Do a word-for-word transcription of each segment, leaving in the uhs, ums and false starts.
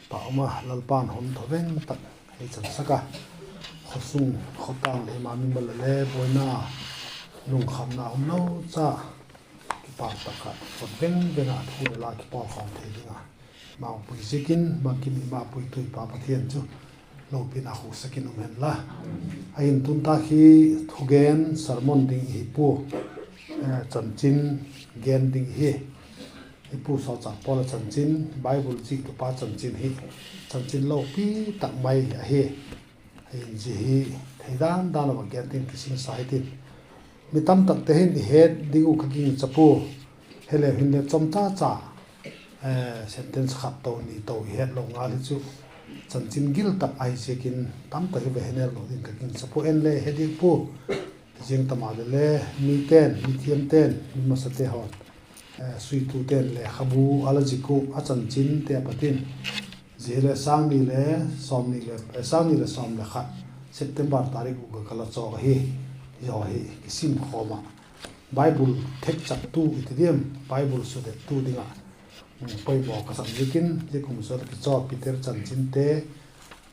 Pa um a, Lalpa'n hun tha veng tak ei chansak a, khawsung khawtâng le eima mimal le buaina, lungkhamna um lo cha, kipâk tak ah hun veng veng ah thu le la kipawl khawm thei ding a mapui ziakin, bangkim i mapui tuipa Pathian chu lopina khusak in um hen la. Ahin tun tak hi thugen sermon ding hi pua, chanchin gen ding hi. I pu Sawlchâk Paul a chanchin, Bible ziktupa chanchin hi chanchin lopi tak mai ahi. Ahin zia hi thei dan dan a va gen ding kisingsa hitin, mi tamtakte hin i het ding uh ka gingcha pua. Hileh hinle chawmcha cha, sentence khat to ni to i hetlo ngal hi chu chanchin gil tak ahi ziakin tamtak hi va he nel lo ding ka gingcha pua, en le he diak pua. Zing tama le le, miten, mithiamten, mi masate hawn, suitute'n lekhabu a la zik uh a chanchinte a pat in, zia hile sâng ni le sawmni le, sâng ni le sawm le khat, September tarik uk a ka la chawk ahi. Zia hi kisim khawm ah, Bible thekchaktu i ti diam, Bible sudettu ding ah poimaw ka sak ziakin, zia kum sung ah kichaw Peter chanchinte,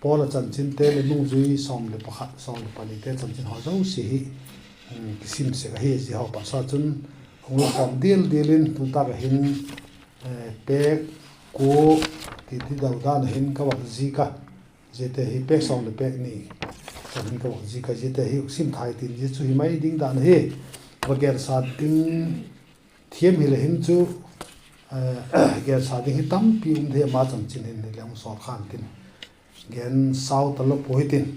Paul a chanchinte le nungzui sawm le pakhat, sawm le panite chanchin haw zosia hi kisim sek ahi. Zia haw pat sa chun hung la khawm dial dial in, tun tak ah hin pêk, kua, ti ti deu dan ah hin ka vak zik a, ziate hi pêk sawm le pêk ni chan hin ka vak zik a, ziate hi sim thei tin, zia chu hi mai ding dan ahi. Va gensa ding thiam hile hin chu, gensa ding hi tampi um thei, ama chanchin hin hile hung sawl khan tin, gen sau talo pua hitin,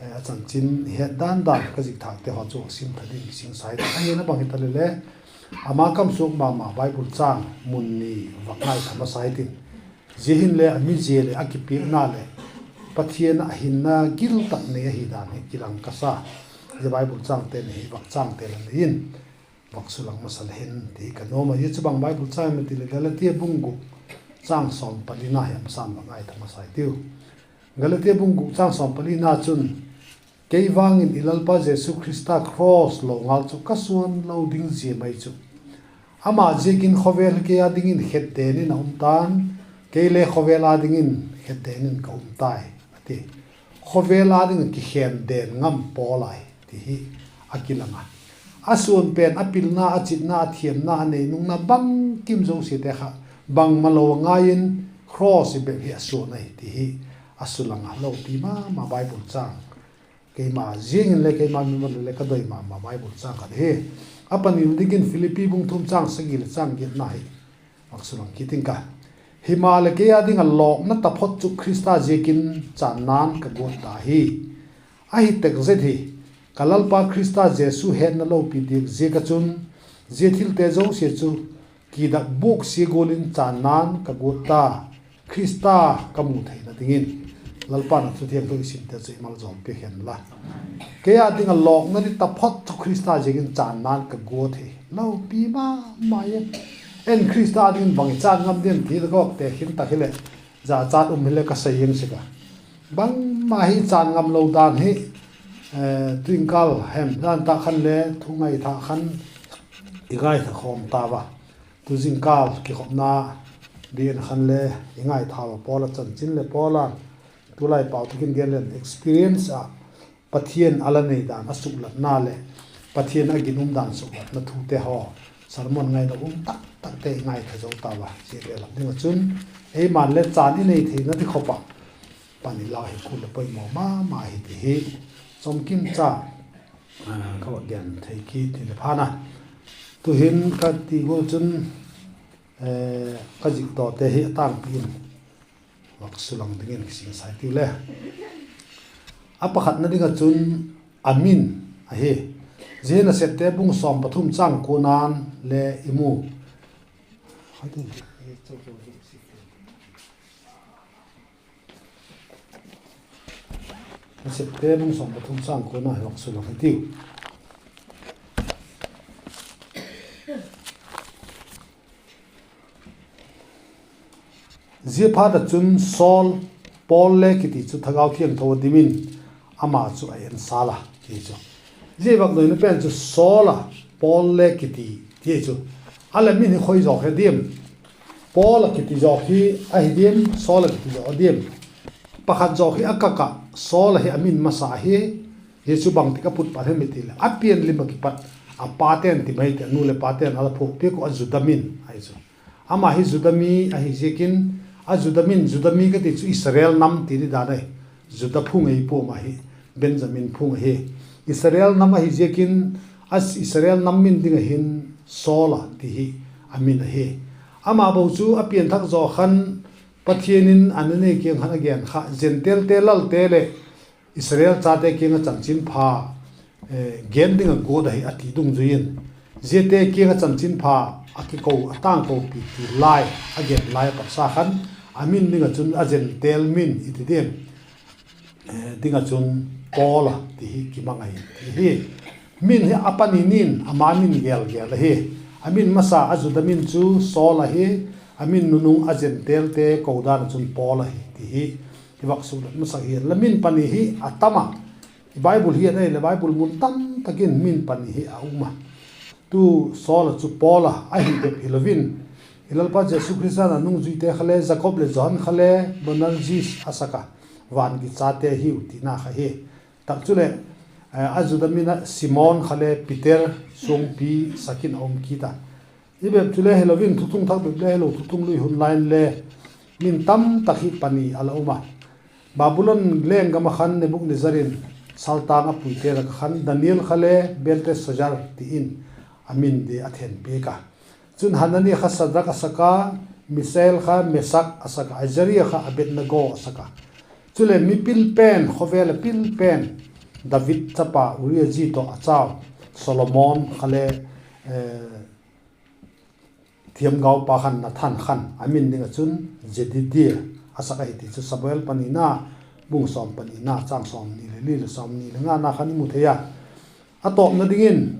a chanchin het dan dan ka zik thâkte haw chu sim tha ding kisingsa hitin, ahin a bang hita le le, ama kam suak ma ma Bible châng mun ni vak ngaitha masa hitin, zia hinle a mizia leh a kipiakna leh Pathian a hinna gil tak nei ahi dan hi kilang ka sa. Zia Bible chângte ni hi vak chângte la nei in, vak sulang masa le hin ti ka nuam a. Zia chu bang Bible châng em ti leh Galatia bung guk châng sawm palina hi a masan vak ngaitha masa hitiu. Galatia bung guk châng sawm palina chun, Kei vang in i Lalpa Jesu Khrista cross lo ngal chu ka suan lo ding zia mai chu, ama ziakin khawvel hi kei â dingin khetden in a um ta'n, kei le khawvel â dingin khetden in ka um tai, a ti. Khawvel â ding ah kikhen den ngam Paul ahi ti hi a kilang a. A suan pen a pilna, a chitna, a thiamna, a neinungna bangkim zosiate kha bangmalo a ngai in, cross i bep hi a suan ahi ti hi a sulang a. Lopi ma ma Bible châng, keima ziang in le keima mimal le ka doi ma ma Bible châng khat hi. A panina dingin Philippi bung thum châng sagi leh châng giatna hi vak sulang kit ing ka. Himaleh kei â ding ah lawkna taphot chu Khrista ziakin channa'n ka guat ta hi. Ahi tak zet hi, ka Lalpa Khrista Jesu hetna lopi diak ziak ah chun, zia thilte zosia chu kidak buak sia gual in channa'n ka guat ta, Khrista ka mu theina dingin. Lalpa'n a thu thiangtho i simte chu ei maljawl piak hen la. Kei â ding ah lawkna ding taphot chu Khrista ziakin channa'n ka guat hi. Lopi ma ma e. En Khrista dingin bang i chan ngam diam ti tak ah tekhin tak hileh, jachat um hileh ka sa ing sek a, bangma hi chan ngamlo dan hi, tu zingkâl hem dan tak khan le thu ngaitha khan i ngaitha khawm tau a. Tu zingkâl kikhopna biakna khan le i ngaitha a, Paul a chanchin leh Paul a tulai pau tak in gen leng experience ah Pathian a la nei dan a suklatna leh Pathian a ginum dan suklatna thute haw, sermon ngaina um tak takte i ngaitha zo tau a. Zia vel lam ding ah chun eima'n le chan i nei theina ti khop ah pan i la hi kul leh poimaw ma ma hi ti hi chawmkim cha ka va gen thei kit hi leh phan a. Tu'hin ka ti gual chun ka zikdawte hi a tângpi in vak sulang dingin kisingsa i tiu le. A pakhatna ding ah chun a min ahi. Zia Nasepte bung sawm pathum châng kuana'n le i mu. Nasepte bung sawm pathum châng kuana hi vak sulang i tiu. Ziaphat ah chun Saul, Paul le kiti chu Thagau Thiangtho a dim in ama chu a ensâl a, ti chu. Zia vak doina pen chu Saul a Paul le kiti ti chu, a la min hi khoi zaw khe diam? Paul a kiti zawk hi ahi diam, Saul a kiti zawk a diam? Pakhat zawk hi a kak ah, Saul ahi a min masa ahi. Hi chu bangtik a put pan hem i ti leh, a pian lim ah kipat a pate'n ti mai ti, a nu leh pate'n a la phuak piak uh a Juda min ahi chu. Ama hi Juda mi ahi ziakin, a Juda min, Juda mi ka ti chu Israel nam ti di dan ahi. Juda phung ei pua ama hi, Benjamin phung ahi. Israel nam ahi ziakin, a Israel nam min ding ah hin Saul a ti hi a min ahi. Ama bo chu a pianthak zaw khan Pathian in Anania kiang khan a gen kha, Gentailte lalte leh Israel chate kiang ah chanchinpha, eh, gen ding ah guat ahi a ti dungzui in, ziate kiang ah chanchinpha a kiko, a tangkopi ti lai, a gen lai a pat sa khan, a min ding ah chun a Gentail min i ti diam, eh, ding ah chun Paul a ti hi kimang ahi ti hi. Min hi a pani nin ama min gel gel ahi. A min masa a Juda min chu Saul ahi, a min nunung a Gentailte ko dan ah chun Paul ahi ti hi i vak suklat masak hi. La min pani hi a tam a, i Bible hi a nei leh Bible mun tam tak in min pani hi a um a. Tu Saul a chu Paul a ahi bep hilo in, i Lalpa Jesu Khrista'n a nungzuite kha le, Jakob leh Johan kha le, Boanerges a sak a, van gichate hiu tina kha hi. Tak chuleh, eh, a Juda min a Simon kha le Peter suangpi sak in a um kit a. I bep chule hilo in, Thuthung Thak bep le hilo, Thuthung Lui hun lai in le min tam tak hi pani a la um a. Babulon lenggam ah khan Nebukadnezzar in saltâng a puite lak ah khan Daniel kha le Belteshazzar ti in a min di a then piak a. Chun Hanania kha Sadrak a sak a, Misael kha Mesak a sak a, Azaria kha Abednego a sak a. Chule mipil pen, khawvel a pil pen, David chapa Uria zi tawh a chau Solomon kha le, eh, thiamgaupa khan Nathan khan a min ding ah chun Jedidia a sak ahi ti chu Samuel panina, bung sawm panina, châng sawmni le li leh sawmni le ngana khan i mu thei a. A tawpna dingin,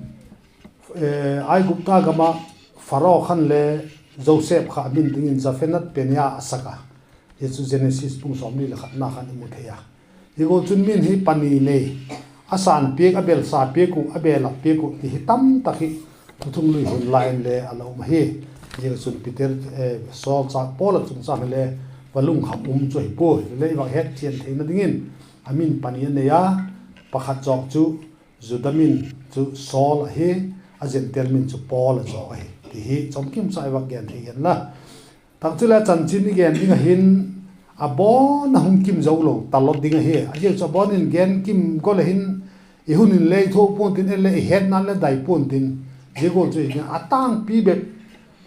eh, Aigupta gam ah Pharaoh khan le Joseph kha a min dingin Zaphenath Paneah a sak a. Hi chu Genesis bung sawmli le khatna khan i mu thei a. Hi gual chun min hi pani nei, a san piak, a belsa piak uh, a belap piak uh ti hi tam tak hi Thuthung Lui hun lai in le a la um ahi. Zia chun Peter, eh, Saul cha, Paul a chungchâng hi le va lungkham um chu ahi puai. Le i vak het chian theina dingin a min pani a nei a, pakhat zawk chu Juda min chu Saul ahi, a Gentail min chu Paul a zawk ahi ti hi chawmkim cha i vak gen thei hen la. Tak chule chanchin i gen ding ah hin a bawn a hung kim zo lo talo ding ahi. A ziak chu a bawn in gen kim gol a hin i hun in le i thuak pua'n tin, en le i hetna'n le dai pua'n tin, zia gual chu i gen a tângpi bep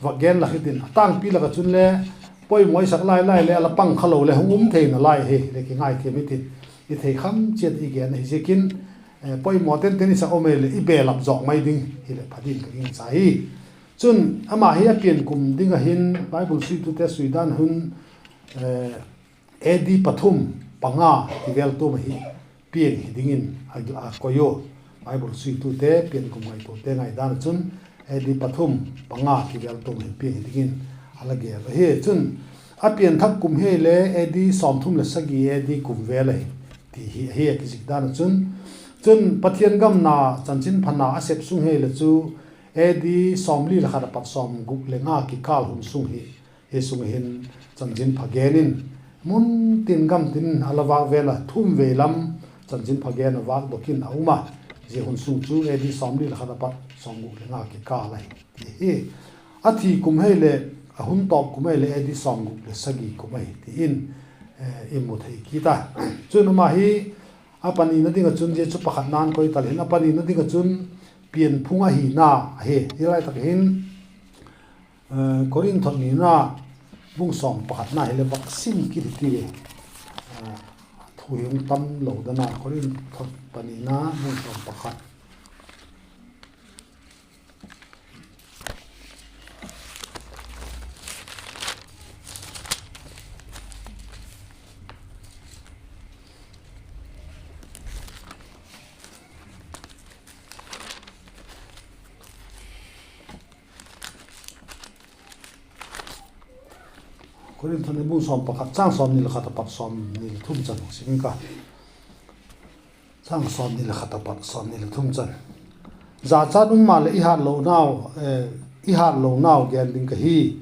vak gen lak hitin, a tângpi lak ah chun le poimaw i sak lai lai le a la pang kha lo le hung um theina lai hi le kingaithiam hitin, i thei kham chiat i gen ahi ziakin, eh, poimaw tenten i sak um ei le i belap zawk mai ding hileh pha ding ka gingcha hi. Chun ama hi a pian kum ding ah hin Bible suitute sui dan hun, eh, A D pathum, panga ti vel tuam ahi piang hi dingin a, a koi u. Bible suitute pian kum ngaituate ngaidan ah chun A D pathum, panga ti vel tuam ahi piang hi dingin a la gel ahi. Chun a pianthak kum hi le A D sawmthum le sagi A D kum vel ahi ti hi, ahi a kizik dan ah chun. Chun Pathian gam na, chanchinpha na a sep sung hi le chu A D sawmli le khat a pat sawmguk le nga kikâl hun sung hi. Hi sung hin chanchinpha gen in mun tin gam tin a la vâk vel a, thum vei lam chanchinpha gen a vâkdok in a um a. Zia hun sung chu A D sawmli le khat a pat sawmguk le nga kikâl ahi ti hi. A thi kum hi le, a hun tawp kum hi le A D sawmguk le sagi kum ahi ti in, eh, i mu thei kit a. Chun ama hi a panina ding ah chun zia chu pakhatna'n koi tal hin, a panina ding ah chun pianphung ahina ahi. Hi lai tak hin, eh, Korinth nina bung sawm pakhatna hi le vak sim kit hi ti ve. Eh, thu hi hung tam lo dan a, Korinth panina bung sawm pakhat. Korinth ni bung sawm pakhat chang sawmni le khat a pat sawmni le thum chan sim ing ka. Chang sawmni le khat a pat sawmni le thum chan. Zachat um maleh i hat lo nau, eh, i hat lo nau gen ding ka hi.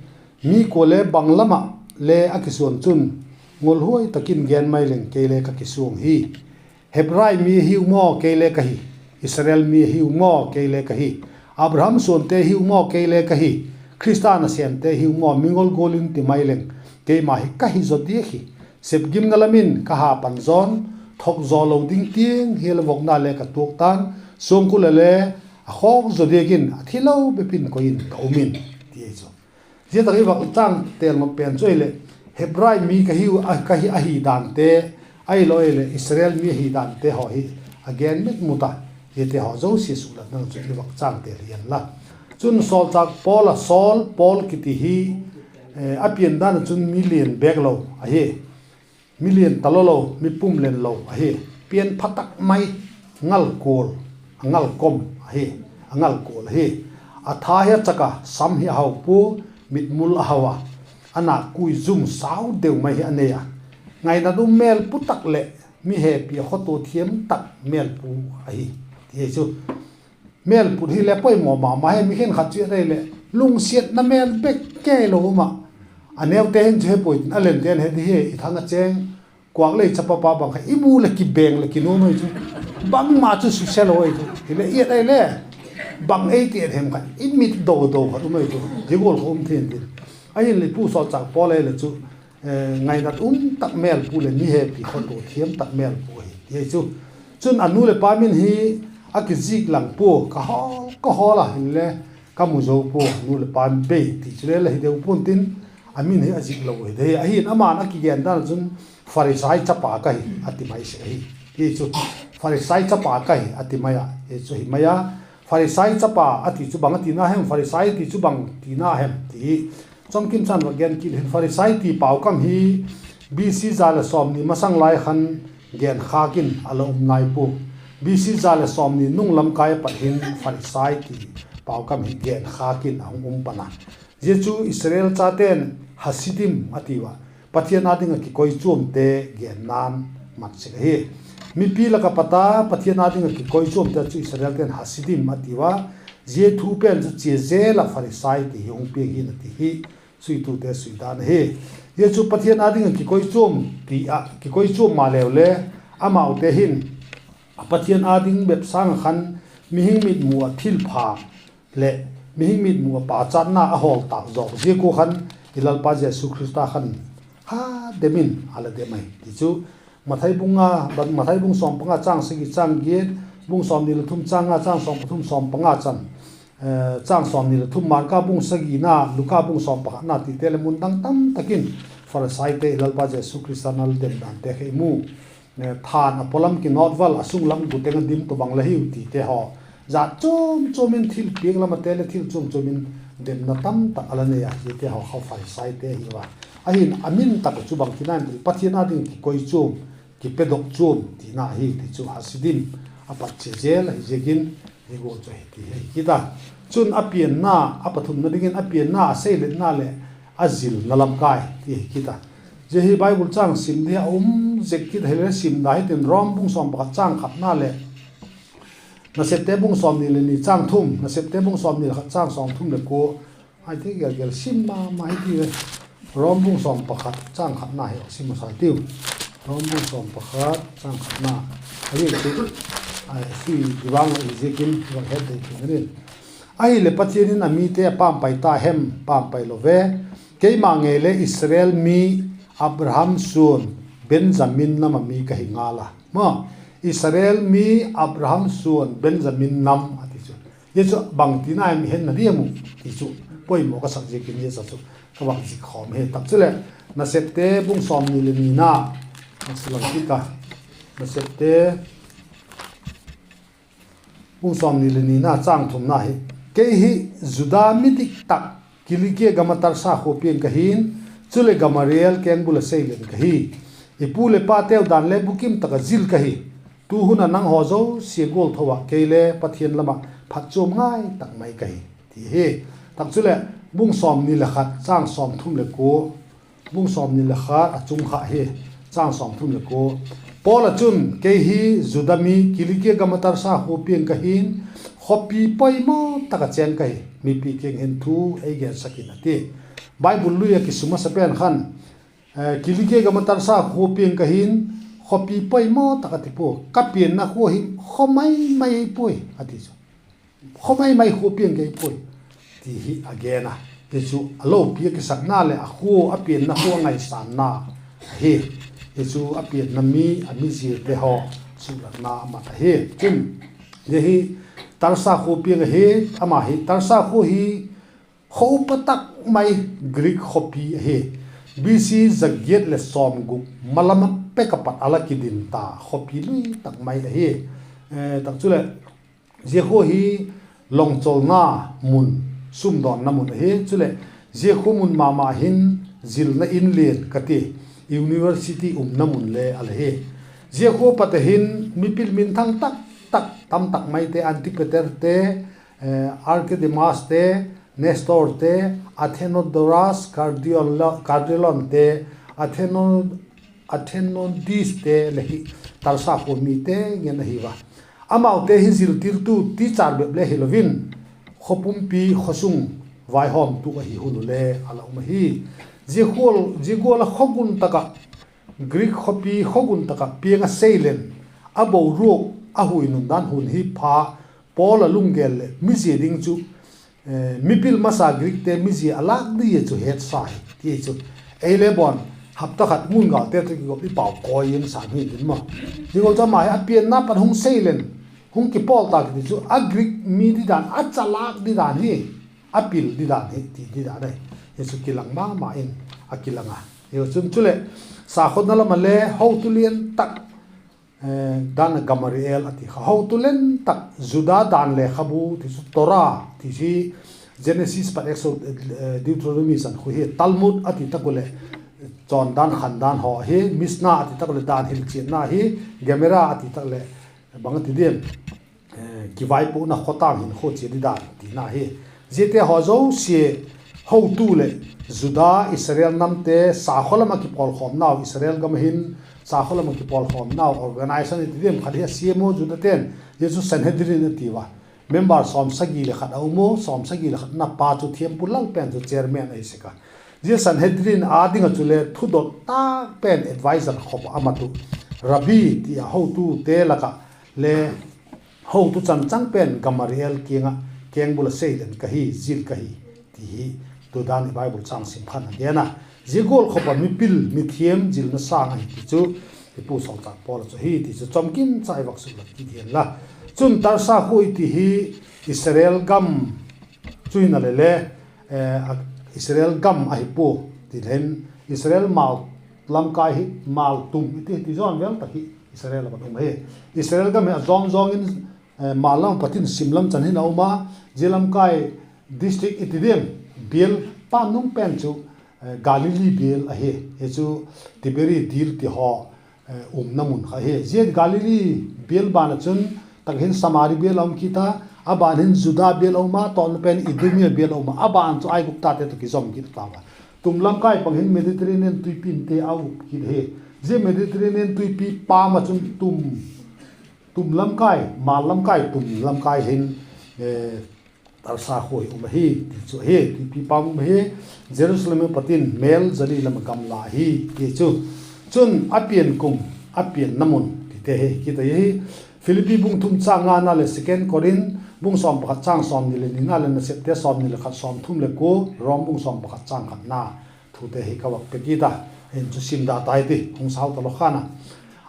Mi kuale bang lam ah le a kisuan chun, ngolhuai tak in gen mai leng kei le ka kisuang hi. Hebrai mi ahiu maw, kei le ka hi. Israel mi ahiu maw, kei le ka hi. Abraham suante hiu maw, kei le ka hi. Khrista nasêmte hiu maw, mingol gual in ti mai leng, keima hi ka hi zaw diak hi. Sepgimna lam in ka ha pan zawn, thok zaw lo ding tiang hial a vokna le ka tuak ta'n, suangkul ah le a khawk zaw diak in a thi lo bep in koi in ka um in, ti ahi chu. Zia tak i vak châng tel nop pen chu ahileh, Hebrai mi ka hi, ahi dante, ahiloleh Israel mi ahi dante haw hi a gen mit mut a, ziate haw zosia suklatna chu i vak châng tel hi'n la. Chun sawlchâk Paul a, Saul, Paul kiti hi a pian dan ah chun mi lian bêk lo ahi. Mi lian talo lo, mi pum len lo ahi. Pian pha tak mai, ngal kual, a ngal kom ahi, a ngal kual ahi. A tha hi a chak a, sam hi a hau pua, mitmul a hau a, a nakkui zum sau deu mai hi a nei a. Ngainat um mêl pu tak leh mi hepi a khawtua thiam tak mêl pu ahi, ti ahi chu. Mêl put hile poimaw ma ma hi, mi khenkhat chu i et leh lungsiatna mêl bek kei lo um ah, a neute hin chu he puai tin, a lente hin he di hi, i thang a chêng kuak lei chapa pa bang kha i mu leh kibeng leh kinuam ahi chu. Bangma chu suse lo ahi chu, hileh i et leh bang ei ti et hem kha i mit do do kha um ahi chu, zia gual kha um thei in tin. Ahinleh pu sawlchâk Paul ahileh chu ngainat um tak mêl pu leh mi hepi khawtua thiam tak mêl pu ahi, ti ahi chu. Chun a nu leh pa min hi a kizik lang pua, ka hawl ka hawl a hinle ka mu zo pua, nu leh pa bei ti chu le la hi deu pua'n tin, a min hi a zik lo hi de. Ahi'n ama'n a kigen dan ah chun Pharisai chapa ka hi a ti mai sek ahi, ti chu. Pharisai chapa ka hi a ti mai a, hi chu hi mai a. Pharisai chapa a ti chu bang a tina hem, Pharisai ti chu bang tina hem ti hi chawmkim chan va gen kit hin. Pharisai ti paukam hi B C za leh sawmni masang lai khan genkhâk in a la um nai pua. B C za leh sawmni nung lam kai a pat hin Pharisai ti paukam hi genkhâk in a hung um pan a. Zia chu Israel chate'n Hasidim a tiu a, Pathian â ding ah kikoichuamte genna'n mat sek ahi. Mipi lak ah pat a Pathian â ding ah kikoichuamte chu Israelte'n Hasidim a tiu a, zia thu pen chu chia zel ah Pharisai ti hi hung piang hi'n a ti hi suitute sui dan ahi. Zia chu Pathian â ding ah kikoichuam ti ah kikoichuam maleu le, amaute hin a Pathian â ding bep sâng ah khan mihing mitmu ah thilpha leh mihing mitmu ah pachatna a hawl tâk zawk ziak ua khan i Lalpa Jesu Khrista khan ha dem in a la dem ahi ti chu Mathai bung nga, Mathai bung sawm panga châng sagi châng giat, bung sawmni leh thum châng nga, châng sawm pathum sawm panga chan, châng sawmni leh thum, Marka bung sagina, Luka bung sawm pakhatna tite leh mun dang tam tak in Pharisaite i Lalpa Jesu Khrista'n a la dem dante kha i mu. Than a pawlam kinawt val a sung lam guteng a dim tawh bang la hiu tite haw, zat chuam chuam in thilpiak lam ate leh thil chuam chuam in demna tam tak a la nei a, ziate haw kha Pharisaite ahi a. Ahi'n a min tak chu bang tina hem ti, Pathian â ding kikoichuam, kipedok chuam tina ahi ti chu Hasidim a pat chia zel ahi ziakin, hi gual chu ahi ti hi kit a. Chun a pianna, a pathumna dingin a pianna, a seiletna leh a zilna lam kai ti hi kit a. Zia hi Bible châng sim ding a um zek kit ahile sim da hitin, Rom bung sawm pakhat châng khatna leh Nasepte bung sawmni leh ni châng thum, Nasepte bung sawmni leh khat châng sawmthum leh kua, ahi ti gel gel sim ma ma hi ti ve. Rom bung sawm pakhat châng khatna hi sim masa tiu. Rom bung sawm pakhat châng khatna, ahi chu, sui i vang ahi ziakin i vang het dei thei dingin. Ahileh Pathian in a mite a pampai ta hem? Pampai lo ve. Keima ngei le Israel mi, Abraham suan, Benjamin nam a mi ka hi ngal a, maw. Israel mi, Abraham suan, Benjamin nam a ti chu, zia chu bang tina hem i hetna diam u ti chu poimaw ka sak ziakin zia chu ka vak zik khawm hi. Tak chuleh Nasepte bung sawmni leh nina, a silang kit a, Nasepte bung sawmni leh nina châng thumna hi, kei hi Juda mi dik tak, Kilikia gam a Tarsa khua piang ka hi'n, chuleh Gamaliel kengbul a seilen ka hi. I pu leh pateu dan le bukim tak ah zil ka hi. Tu hun ah nanghaw zosia gual tho ah kei le Pathian lam ah phatchuam ngai tak mai ka hi, ti hi. Tak chuleh bung sawmni leh khat châng sawmthum leh kua, bung sawmni leh khat a chung kha hi, châng sawmthum leh kua, Paul a chun, kei hi Juda mi, Kilikia gam a Tarsa khua piang ka hi'n, khawpi poimaw tak ah chêng ka hi, mipi kiang hin thu ei gensak in a ti. Bible lui a kisum a sa pen khan, eh, Kilikia gam a Tarsa khua piang ka hin, khawpi poimaw tak a ti pua, ka pianna khua hi khaw mai mai ei puai, a ti chu. Khaw mai mai khua piang ka hi puai, ti hi a gen a. Hi chu a lopi a kisakna leh a khua, a pianna khua ngaisanna ahi. Hi chu a pianna mi, a mizia te haw sulatna a mat ahi. Chun, hi hi Tarsa khua piang ahi, ama hi Tarsa khua hi khaw upa tak mai Greek khawpi ahi. B C zagiat le sawmguk malam a pek a pat a la kidin ta khawpi lui tak mai ahi. Eh, tak chuleh, zia khua hi lawngchawlna mun, sumdawnna mun ahi. Chuleh, zia khua mun mama hin zilna in lian ka ti, university umna mun le a la hi. Zia khua pat a hin mipil minthang tak tak, tam tak mai te, Antipater te, eh, Archidamus te, Nestor te, Athenodorus, Cardiolo-, Cardiolon te, Atheno-, Athenodis te le hi Tarsa khua mite ngen ahi ua. Amaute hi ziltirtu teacher bep le hilo in, khaw pumpi, khaw sung vaihawmtu ahi hun u le a la um ahi. Zia gual, zia gual a khaw gun tak ah, Greek khawpi khaw gun tak ah piang a sei leng, a boruak a hui nundan hun hi pha, Paul a lunggel leh mizia ding chu, eh, mipil masa Greek te mizia a lâk di a chu hetsa hi, ti chu. Ei le bawn, hapta khat ngun gal te chu kigop i pau kawi in sa hi din maw. Zia gual chu ama hi a pianna pat hung sei leng, hung kipawl ta kiti chu, a Greek mi di dan, a chalâk di dan hi, a pil di dan hi, ti di dan ahi. Hi chu kilang ma ma in a kilang a. Hi chun chuleh, sakhawna lam a le hotu lian tak, eh, dan a Gamaliel a ti kha, hotu lian tak, Juda dan lekhabu ti chu, Torah ti hi, Genesis pat Exodus, eh, Deuteronomy chan khu hi, Talmud a ti tak u leh, chawndan khandan haw hi, Mishnah a ti tak u leh dan hilchianna hi, Gemara a ti tak leh, bang a ti diam, eh, kivaipuakna khawtâng hinkhua chia di dan tina hi. Ziate haw zosia hotu leh Juda, Israel namte sakhaw lam ah kipawlkhawmnau, Israel gam hin sakhaw lam ah kipawlkhawmnau organization i ti diam khat hi a siam u, Judate'n zia chu Sanhedrin a ti ua. Member sawmsagi leh khat a um u, sawmsagi leh khatna pa chu thiampu lal pen chu chairman ahi sek a. Zia Sanhedrin â ding ah chule thudot tâk pen advisor khop a mat u, Rabbi ti a hotute lak ah le hotu chanchang pen Gamaliel kiang ah kengbul a sei leng ka hi, zil ka hi, ti hi tudan i Bible châng sim khan a gen a. Zia gual khop a mipil mithiam zilna sâng ahi ti chu i pu sawlchâk Paul a chu hi ti chu chawmkim cha i vak suklat kit hian la. Chun Tarsa khua i ti hi Israel gam chu hina le le, eh, Israel gam ahi pua ti leng, Israel mal lamkai hi, mal tum i ti, ti zawn vel tak hi Israel a pat um ahi. Israel gam hi a zawng zawng in, eh, mal lam a pat in sim lam chan hin a um a, zia lamkai district i ti diam, bial pam nung pen chu, eh, Galilee bial ahi. Hi chu Tiberi dil ti haw, eh, umna mun kha hi. Zia Galilee bial ban ah chun tak hin Samari bial a um kit a, a ban hin Juda bial a um a, tawpna pen Idumia bial a um a, a ban chu Aiguptate tawh kizom kit ta ua. Tum lamkai pang hin Mediterranean tuipi in te a up kit hi. Zia Mediterranean tuipi pam ah chun tum, tum lamkai, mal lamkai, tum lamkai hin, eh, Tarsa khua hi um ahi, ti chu ahi, tuipi pam um ahi, Jerusalem a pat in mêl zali lam a gamla ahi, ti chu. Chun a pian kum, a pianna mun, tite hi kit ahi. Philippi bung thum châng ngana leh Second Korinth bung sawm pakhat châng sawmni leh nina leh Nasepte sawmni leh khat, sawmthum leh kua, Rom bung sawm pakhat châng khatna thute hi ka vak pe kit a, hin chu sim da tai ti, hung sau talo khan a.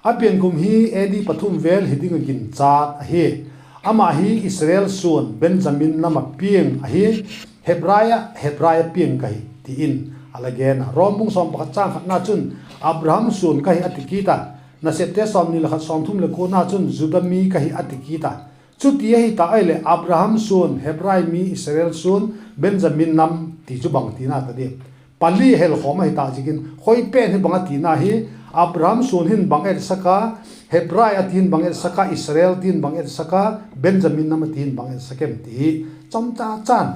A pian kum hi A D pathum vel hi ding a ginchat ahi. Ama hi Israel suan Benjamin nam ah piang ahi. Hebrai ah, Hebrai ah piang ka hi, ti in a la gen a. Rom bung sawm pakhat châng khatna chun Abraham suan ka hi a ti kit a. Nasepte sawmni leh khat, sawmthum leh kuana chun Juda mi ka hi a ti kit a. Chuti ahi ta ahileh Abraham suan, Hebrai mi, Israel suan, Benjamin nam ti chu bang tina ta diam? Pali helkhawm ahi ta ziakin khoi pen hi bang a tina hi, Abraham suan hin bang etsak a, Hebrai a ti hin bang etsak a, Israel ti hin bang etsak a, Benjamin nam a ti hin bang etsak em ti hi chawmcha chan,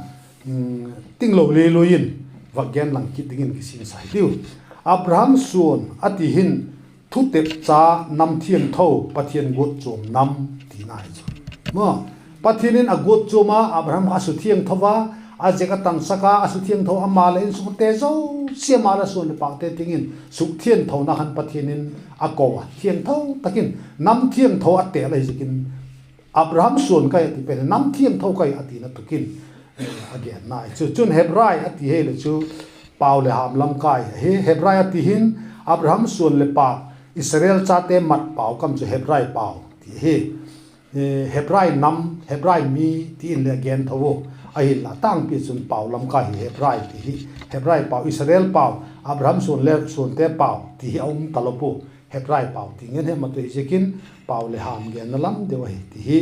um, tinglo lelui in vak gen lang kit dingin kisinsa hitiu. Abraham suan a ti hin thutepcha nam thiangtho, Pathian guat chuam nam tina hi chu. Maw, Pathian in a guat chuam a, Abraham a suthiangtho a, a zek a tansak a, a suthiangtho ama leh insungte zosia, ama leh suan leh pâkte tiang in suthiangthona khan Pathian in a ko a, thiangtho tak in nam thiangtho a têl ahi ziakin, Abraham suan ka hi a ti pen, nam thiangtho ka hi a tina tuk in a genna ahi chu. Chun Hebrai a ti hile chu pau leh ham lam kai ahi. Hebrai a ti hin Abraham suan leh pâk, Israel chate mat pau kam chu Hebrai pau ti hi. Hebrai nam, Hebrai mi ti in leh a gen tho u. Ahinla tângpi chun pau lam kai hi Hebrai ti hi. Hebrai pau, Israel pau, Abraham suan leh suante pau ti hi a um talo pua. Hebrai pau ti ngen hem a tu hi ziakin pau leh ham genna lam deu ahi ti hi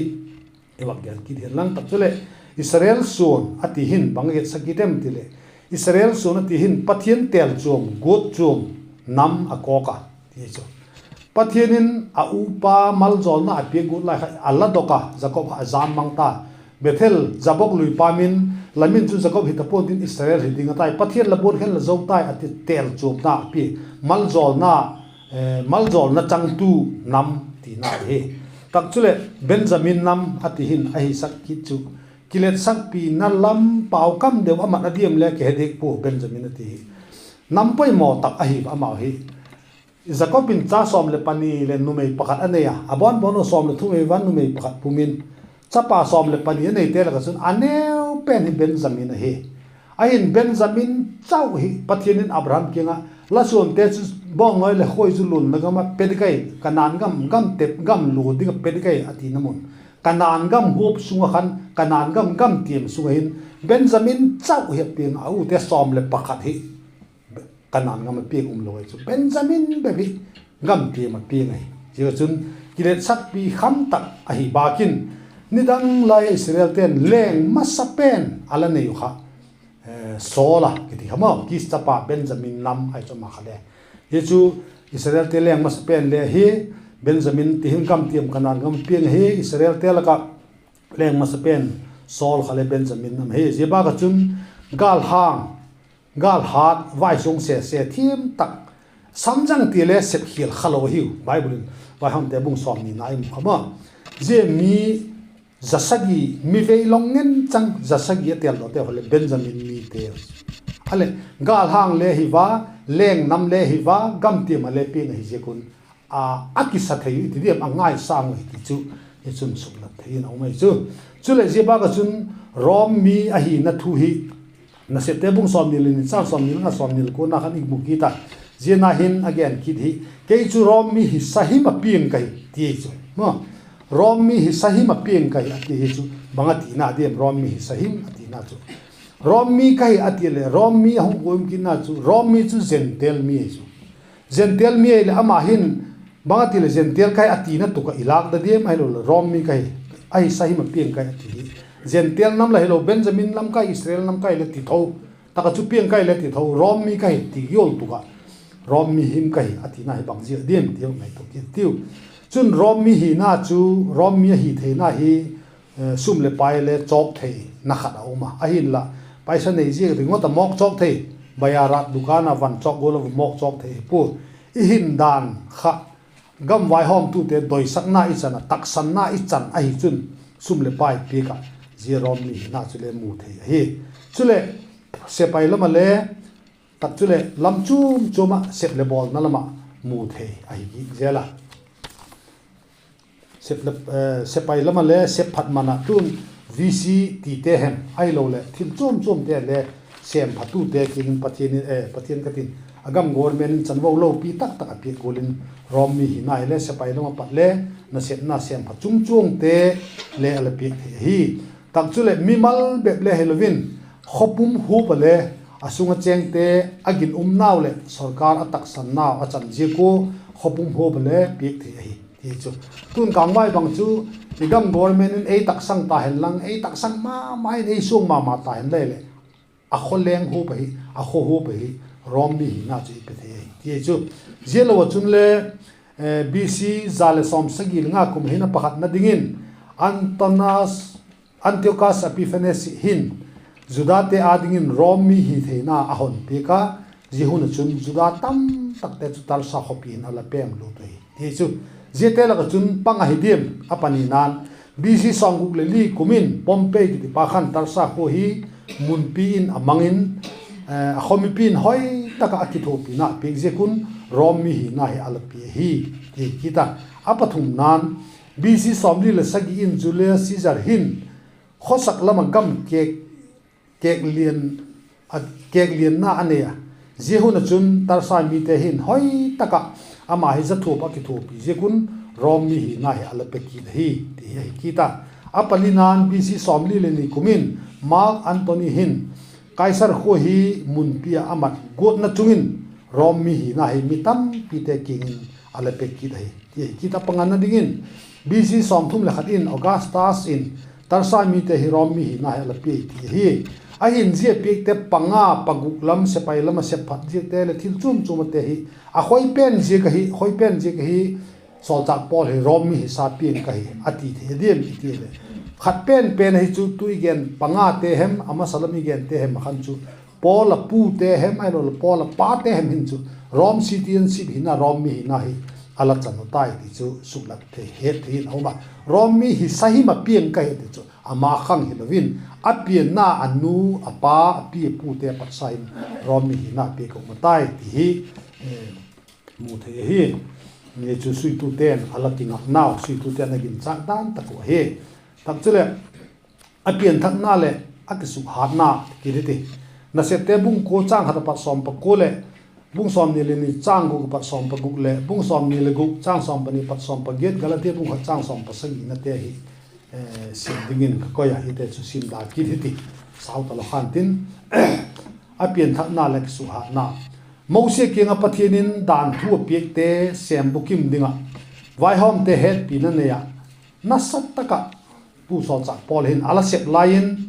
i vak gen kit hi'n lang. Tak chuleh Israel suan a ti hin bang a hetsak kit em ti leh, Israel suan a ti hin Pathian têl chuam, guat chuam, nam a kawk a ti chu. Pathian in a upa maljawlna a piak guat lai kha a ladok a, Jakob a jam mang ta. Bethel Jabok lui pâm in, la min chu Jakob hi ta pua'n tin Israel hi ding a tai, Pathian la buan khen la zo tai a ti, têl chuamna a piak, maljawlna, maljawlna changtu nam tina hi. Tak chuleh Benjamin nam a ti hin a hisak kit chu, kiletsakpina lam pau kam deu a mat a diam le kihe diak pua Benjamin a ti hi. Nam poimaw tak ahi amau hi. Jakob in cha sawm leh pani leh numei pakhat a nei a, a bawn bawn u sawm leh thum ei van numei pakhat pum in, chapa sawm leh pani a neite lak ah chun a neu pen hi Benjamin ahi. Ahin Benjamin chau hi Pathian in Abraham kiang ah, la suante chu bawngnoi leh khuai zu lulna gam ah pe ding ka hi, Kanaan gam, gam tep gam lua ding ah pe ding ka hi a tina mun, Kanaan gam huap sung ah khan, Kanaan gam, gam tiam sung ah hin Benjamin chau hi a piang a, a ute sawm leh pakhat hi Kanaan gam a piang um lo ahi chu, Benjamin bep hi gam tiam a piang ahi. Ziak ah chun kiletsakpi kham tak ahi bâk in, nidang lai Israelte'n leng masa pen a la nei uh kha Saul a kiti kha maw, Kis chapa Benjamin nam ahi chu ama kha le. Hi chu Israelte leng masa pen le hi, Benjamin ti hin gam tiam Kanaan gam piang ahi, Israelte lak ah leng masa pen Saul kha le Benjamin nam hi. Zia bâk ah chun gâlhang, gâlhat, vaisung sese thiam tak, samzang ti le sepkhial kha lo ahiu. Bible in Vaihawmte bung sawmnina i mu kha maw, zia mi za sagi, mi vei long ngen chang za sagi a têldawte haw le Benjamin mite. A leh, gâlhang le hi va, leng nam le hi va, gam tiam a le piang ahi ziak un, a kisa thei uh i ti diam, a ngaisâng uh hi ti chu, hi chun suklat thei in a um ahi chu. Chuleh zia bâk ah chun Rom mi ahina thu hi Nasepte bung sawmni leh ni, chang sawmni leh nga, sawmni leh kuana khan i mu kit a. Ziana hin a gen kit hi, kei chu Rom mi hisa him a piang ka hi ti chu, Rom mi hisa him a piang ka hi a ti hi chu, bang a tina diam Rom mi hisa him a tina chu? Rom mi ka hi a ti leh Rom mi a hung guim kitna chu, Rom mi chu Gentile mi ahi chu. Gentile mi ahileh ama hin bang a ti leh Gentile ka hi a tina tuk ah i lâk da diam, ahiloleh Rom mi ka hi, a hisa him a piang ka hi a ti hi. Gentile nam la hilo, Benjamin lam ka hi, Israel nam ka hi le ti tho, tak ah chu piang ka hi le ti tho, Rom mi ka hi ti gial tuk ah Rom mi him ka hi a tina hi bang ziak diam ti ngaitua kit tiu. Chun Rom mi hina chu, Rom mi ahi theina hi sum leh pai le chawk theina khat a um a, ahinla paisa nei ziak ringawt a mawk chawk thei, bazaar ah dukan a van chawk gual a mawk chawk thei hi pua. I hin dan kha, gam vaihawmtute doisakna i chan a, taksanna i chan ahi chun, sum leh pai piak ah zia Rom mi hina chule mu thei ahi. Chuleh sepai lam ah le, tak chuleh lam chuam chuam ah sep leh bawlna lam ah mu thei ahi zel a. Sepai lam ah le sep phat man ah tun V C tite hem ahiloleh thil chuam chuamte le sêm phatute kiang in Pathian in, Pathian ka tin, a gam government in chanvo lopi tak tak a piak gual in Rom mi hina hile sepai lam ah pat le nasepna sêm phat chuam chuamte le a la piak thei ahi. Tak chuleh mimal bep le hilo in, khawpum huap ah le a sung a chêngte, a ginumnau leh sorkar a taksannau a chan ziak ua khawpum huap ah le piak thei ahi ti chu. Tun kangvai bang chu i gam government in ei taksang ta hen lang, ei taksang ma ma in ei suang ma ma ta hen lai leh, a khaw leng huap ahi, a khaw huap ahi, Rom mi hina chu i pe thei ahi ti chu. Zia lo ah chun le B C za leh sawmsagi leh nga kum hina pakhatna dingin Antonas, Antiochus Epiphanes hin Judate â dingin Rom mi hi theina a hon piak a, zia hun ah chun Juda tam takte chu Tarsa khawpi in a la pem lut uh hi ti chu. Ziate lak ah chun pang ahi diam? A panina'n, B C sawmguk leh li kum in Pompey kitipa khan Tarsa khua hi munpi in a mang in, eh, a khawmipi in hoi tak ah a kithuapina a piak ziak un Rom mi hina hi a la pia hi, ti kit a. A pathumna'n, B C sawmli le sagi in Julius Caesar hin khawsak lam ah gam kek, kek lian, a kek lianna a nei a. Zia hun ah chun Tarsa mite hin hoi tak ah ama hi zathuap ah kithuapi ziak un Rom mi hina hi a la pe kit ahi, ti hi ahi kit a. A palina'n B C sawmli le ni kum in Mark Antony hin Kaisar khua hi munpi ah a mat guatna chung in Rom mi hina hi mi tampite kiang in a la pe kit ahi, ti ahi kit a. Panganna dingin B C sawmthum le khat in Augustus in Tarsa mite hi Rom mi hina hi a la pia ti ahi. Ahin zia piakte panga paguk lam, sepai lam a sep phat ziakte leh thil chuam chuam ate hi a khoi pen ziak ahi, khoi pen ziak ahi, sawlchâk Paul hi Rom mi hisa piang ka hi a ti thei diam i ti leh, khat pen pen ahi chu tu i gen pangate hem, a masa lam i gente hem a khan chu Paul a pute hem, ahiloleh Paul a pate hem hin chu Rom citizenship hina, Rom mi hina hi a la chan u tai ti chu suklat thei, het thei in a um a. Rom mi hisa him a piang ka hi ti chu ama khang hilo in, a pianna a nu, a pa, a pi, a pute a patsa in Rom mi hina piak a um a tai ti hi, eh, mu thei ahi. Zia chu suitute'n a la kingaknau, suitute'n a ginchâk dan tak uh ahi. Tak chuleh, a pianthakna leh a kisukhatna kiti ti. Nasepte bung kua châng khat a pat sawm pakua leh bung sawmni le ni châng guk a pat sawm paguk leh bung sawmni le guk châng sawm pani pat sawm pagiat, Galatia bung khat châng sawm pasaginate hi, eh, sim dingin ka koi a, hite chu sim da kit hi ti. Sau talo khan tin, a pianthakna leh kisukhatna. Mosi kiang ah Pathian in dan thu a piakte sêm bukim ding ah vaihawmte hetpina nei ah, nasa tak ah Pu Sawlchâk Paul hin a la sep lai in,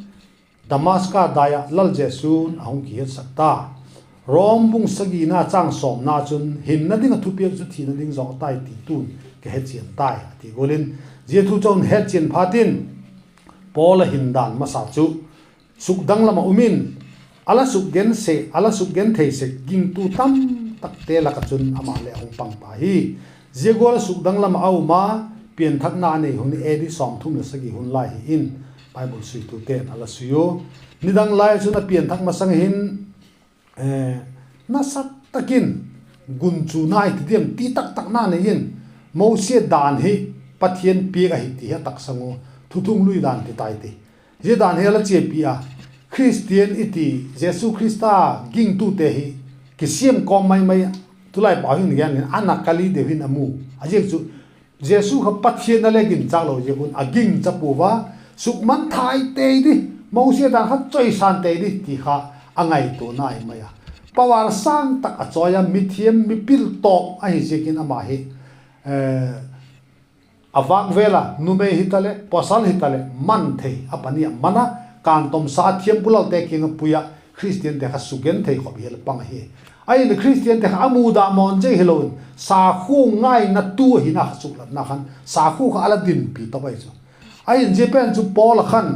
Damaska dai ah Lal Jesu'n a hung kihetsak ta. Rom bung sagina châng sawmna chun, hinna ding ah thupiak chu thina ding zawk a tai ti tu'n ka hechian tai, a ti gual in, zia thu chun hetchian phat in, Paul a hin dan masa chu sukdanglam ah um in, a la sukgen sek, a la sukgen thei sek gingtu tamtakte lak ah chun ama leh a hung pang ta hi. Zia gual a sukdanglam ah a um a, pianthakna a nei hun hi A D sawmthum le sagi hun lai hi in Bible suitute'n a la sui u. Nidang lai chun a pianthak masang hin, eh, nasa tak in gunchuna i ti diam, ti taktakna nei in, Mosi dan hi Pathian piak ahi ti hi a taksang u, thuthunglui dan ti tai ti. Zia dan hi a la chiapi a, Khristian i ti, Jesu Khrista gingtute hi kisiam kawm mai mai, tulai pau hin gen in a nakali deu hin a mu. A ziak chu Jesu kha Pathian a le ginchâk lo ziak un a gingcha pua a, sukmangthai tei di, Mosi dan kha chawisan tei di ti kha a ngaituana ahi mai a. Power sâng tak a chawi a, mithiam mipil tawp ahi ziakin ama hi, eh, a vâk vêl a numei hitaleh, pawsal hitaleh, man thei a pani a man a, kântomsa a thiampu lalte kiang a pui a, Khristiante kha sugen thei khop hi a la pang ahi. Ahileh Khristiante kha a mudah mawn zia hilo in, sakhua ngaina tu ahina kha suklatna khan sakhua kha a la dinpi tawp ahi chu. Ahin zia pen chu Paul a khan,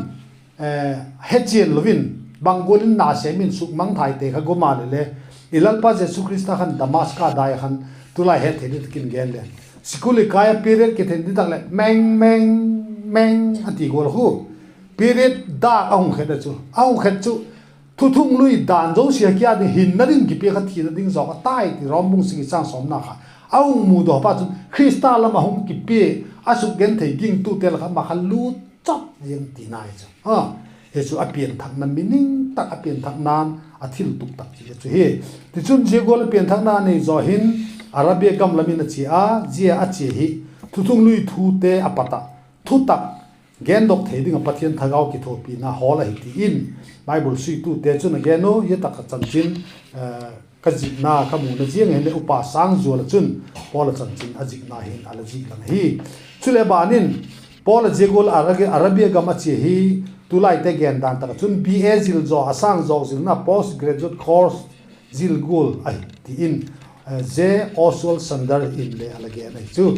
eh, hechian lo in, bang gual in nasêm in sukmangthai tei kha gum a le le, i Lalpa Jesu Khrista khan Damaska dai a khan, tulai het thei ding tak in gen le, sikul i kai a period kithei ding tak leh meng meng meng a ti gual khu, period dâk a hung khet a chu, a hung khet chu, thuthunglui dan zosia kia ding hinna ding kipiak kha thina ding zawk a tai ti Rom bung sagi châng sawmna kha a hung mudaw pa chun Khrista lam a hung kipia, a sukgen thei gingtute lak ah ama kha lût chap ziang tina hi chu. A, hi chu a pianthakna meaning tak, a pianthakna'n a thiltup tak hi chu hi. Tichun zia gual a pianthakna a nei zaw hin Arabia gam lam in a chia a, zia a chia hi thuthunglui thute a pat ah thutak gendok thei ding ah Pathian thagau kithuapina hawl ahi ti in Bible suitute chun a gen u. Zia tak ah chanchin, eh, ka zikna, ka muna ziang hin le Upa Sângzual a chun Paul a chanchin a zikna hin a la zik lang ahi. Chuleh ban in Paul a zia gual Ara-, Arabia gam a chia hi tulaite gen dan tak ah chun B A zil zaw, a sâng zawk zilna, post graduate course zil gual ahi ti in, eh, J Oswald Sanders in le a la gen ahi chu.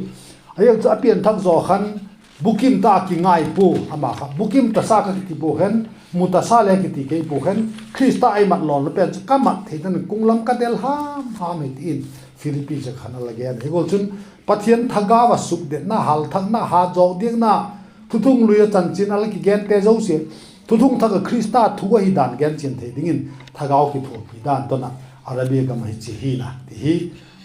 A ziak chu a pianthak zaw khan bukim ta a kingai pua, ama kha bukim tasa ka kiti pua khen, mu tasa le kiti kei pua khen, Khrista ei mat lawn la pen chu ka mat thei dan kung lam ka del ham ham hi ti in Philippi ziak khan a la gen ahi. Hi gual chun Pathian thagau a sukdetna, halthakna, hat zawk diakna, thuthunglui a chanchin a la kigente zosia Thuthung thak ah Khrista thu ahi dan gen chian thei dingin thagau kithuapi dan tawh a, Arabia gam ah hi chi hi na ti hi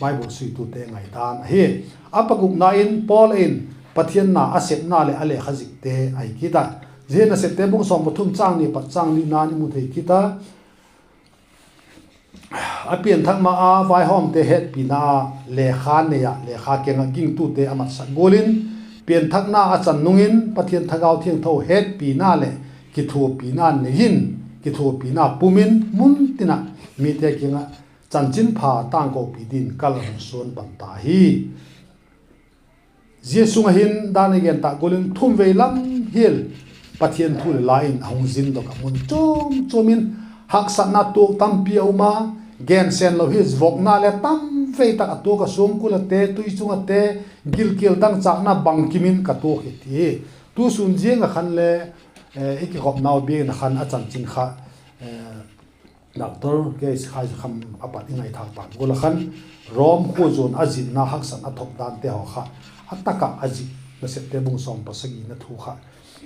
Bible suitute ngaidan ahi. A pagukna in Paul in Pathian na a sepna leh a lekha zikte ahi kit a. Zia Nasepte bung sawm pathum châng ni pat châng lina i mu thei kit a. A pianthak ma a vaihawmte hetpina a lekha nei ah, lekha kiang ah gingtute a matsak gual in, pianthakna a chan nung in Pathian thagau thiangtho hetpina leh kithuapina nei in, kithuapina pum in mun tin ah mite kiang ah chanchinpha tangkopi din kal a hung suan pan ta hi. Zia sung ah hin dan a gen tak gual in thum vei lam hial Pathian thu leh la in a hung zindok a, mun chuam chuam in haksatna tuak tampi a um a, gensenlo hi vokna le tam vei tak a tuak a, suangkul ate, tui chung ate, gilkial dangchâkna bangkim in ka tuak hi ti hi. Tu sûn ziang ah khan le, eh, i kikhopnau biakin ah khan a chanchin kha, eh, Doctor Gay Khai kham a pat i ngaithâk tak gual ah khan, Rom khua zuan a zinna haksatna thok dante haw kha a tak ah a zik, Nasepte bung sawm pasagina thu kha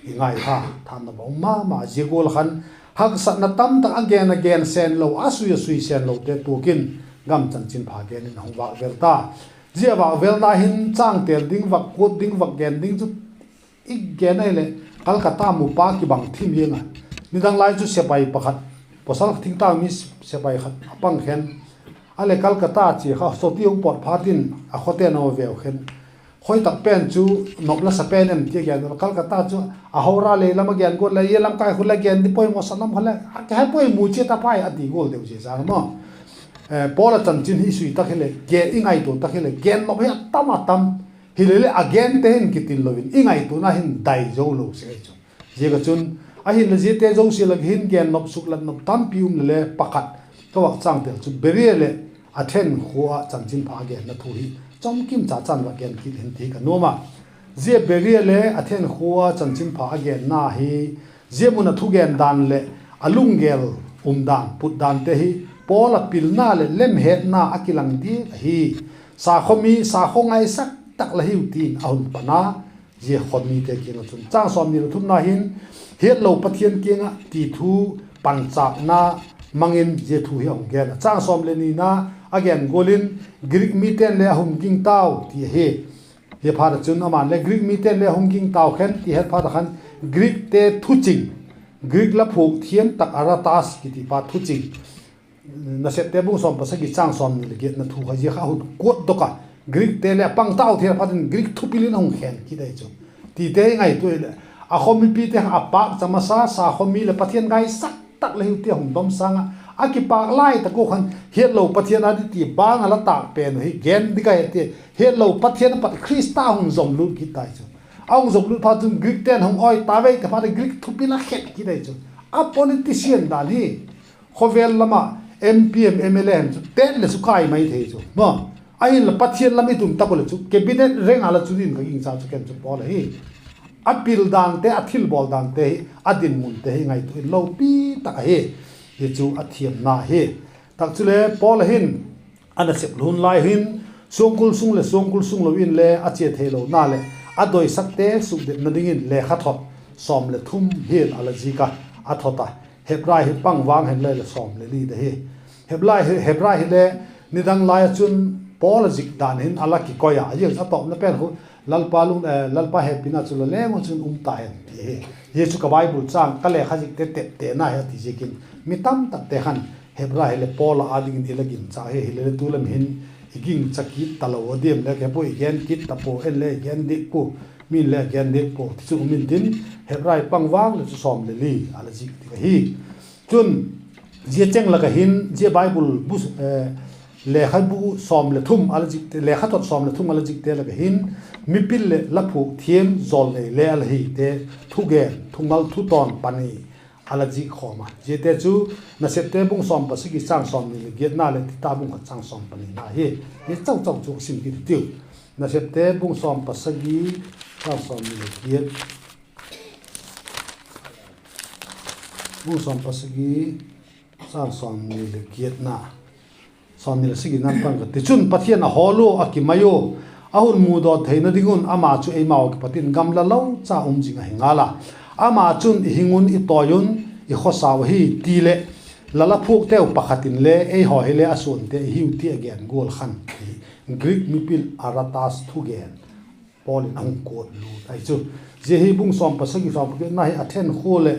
i ngaitha thanna ba um ma ma. Zia gual ah khan haksatna tam tak a gen a gensenlo, a sui a suisenlote tuak in gam chanchinpha gen in a hung vâk vel ta. Zia vâk velna hin châng têl ding, vak kuat ding, vak gen ding chu i gen ahileh Calcutta mupa kibang thim hiang a. Nidang lai chu sepai pakhat, pawsal thingtâng mi sepai khat a pang khen, a leh Calcutta chia kha sawti hung pawt phat in a khawte'n a veu khen, khoi tak pen chu nop la sa pen em ti a gen a, Calcutta chu a Howrah lei lam a gen gual leh, zia lam kai khu la gen di poimaw sa lam kha leh a ka he poimaw chiat a pai a ti gual deu zia zang maw. Eh, Paul a chanchin hi sui tak hileh, gen i ngaitua tak hileh, gen nop hi a tam a tam. Hileleh a gente hin kitil lo in i ngaituana hin dai zo lo sek ahi chu. Ziak ah chun, ahinla ziate zosia lak hin gen nop suklat nop tampi um lele pakhat ka vak châng têl chu Berea leh Athen khua ah chanchinpha a genna thu hi chomkim cha chan vak gen kit hin ti ka nuam a. Zia Berea le Athen khua chanchinpha a genna hi, zia mun a thugen dan leh a lunggel um dan, put dante hi Paul a pilna leh lemhetna a kilang diak ahi. Sakhaw mi, sakhaw ngaisak tak la hiu tin a hun pan a, zia khawmite kiang ah chun châng sawmni leh thumna hin, hiatlo Pathian kiang ah ti thu panchâkna mang in zia thu hi a hung gen a. Châng sawm leh nina a gen gual in, Greek mite'n le a hung ging tau ti ahi. Zia phat ah chun ama'n le Greek mite'n le a hung ging tau khen ti het phat ah khan, Greekte thuching, Greek la phuak thiam tak Aratas kitipa thuching, Nasepte bung sawm pasagi châng sawmni leh giatna thu kha zia kha a hun kuatdok a, Greekte le a pang tau ti het phat in Greek thupil in a hung khen kit ahi chu. Tite hi ngaitua hileh, a khaw mipite kha a pâkcha masa, sakhaw mi leh Pathian ngaisak tak la hiu ti a hung dom sâng ah, a kipâk lai tak ua khan hiatlo Pathian a di ti bang a la tâk pen uh hi gen di kai a ti, hiatlo Pathian a pat Khrista hung zomlût kit tai chu. A hung zomlût phat chun Greekte'n hung awi ta vei ti phat a Greek thupil a khen kit ahi chu. A politician dan hi, khawvel lam ah M P hem, M L A hem chu tet leh chu kai mai thei chu maw. Ahinla Pathian lam i tun tak u leh chu cabinet rank a la chu din ka gingcha chu ken chu Paul ahi. A pil dante, a thilbawl dante hi, a dinmunte hi ngaitua in lopi tak ahi. Hi chu a thiamna hi. Tak chule Paul a hin a nasep hun lai hin, suangkul sung leh suangkul sung lo in le a chia theilona leh a doisakte sukdetna dingin lekhathot sawm leh thum hial a la zik a, a thot a. Hebrai hi pang vang hen lai leh sawm leh li de hi. Hebrai hi, Hebrai hile nidang lai ah chun Paul a zik dan hin a la kikoi a, a ziak a tawpna pen khu Lalpa lung, eh, Lalpa hepina chu la leng un chun um ta hen ti hi. Hi chu ka Bible chang, ka lekha zikte teptena hi a ti ziakin mi tamtakte khan Hebrai hile Paul a dingin i la ginchak hi, hilele tu lam hin i gingcha kit talo a diam le, kei pua i gen kit ta pua, en le i gen dik pua, min le gen dik pua ti chu um intin, Hebrai pang vang le chu sawm le li a la zik ding ahi. Chun, zia cheng lak ah hin, zia Bible bu, eh, lekhabu sawm le thum a la zikte, lekhathot sawm le thum a la zikte lak ah hin, mipil leh la phuak thiam zawlnei le a la hite, thugen, thumal, thuton pani a la zik khawm a. Ziate chu Nasepte bung sawm pasagi chang sawmni leh giatna leh Tita bung khat chang sawm panina hi. Hi chau chau chu sim kit tiu. Nasepte bung sawm pasagi chang sawmni leh giat. Bung sawm pasagi, chang sawmni leh giatna, sawmni leh sagina pan ka, tichun Pathian a hawl ua, a kimai ua, a hun mudaw theina ding un ama chu eimau ah kipat in gamla lo cha um zing ahi ngal a. Ama chun, I hing un, i tawi un, i khawsau ahi, ti leh, la la phuakteu pakhat inle eihaw hile a suante i hiu, ti a gen gual khan ahi. Greek mipil Aratus thugen Paul in a hung quote lut ahi chu. Zia hi bung sawm pasagi sawm pagiatna hi Athen khua leh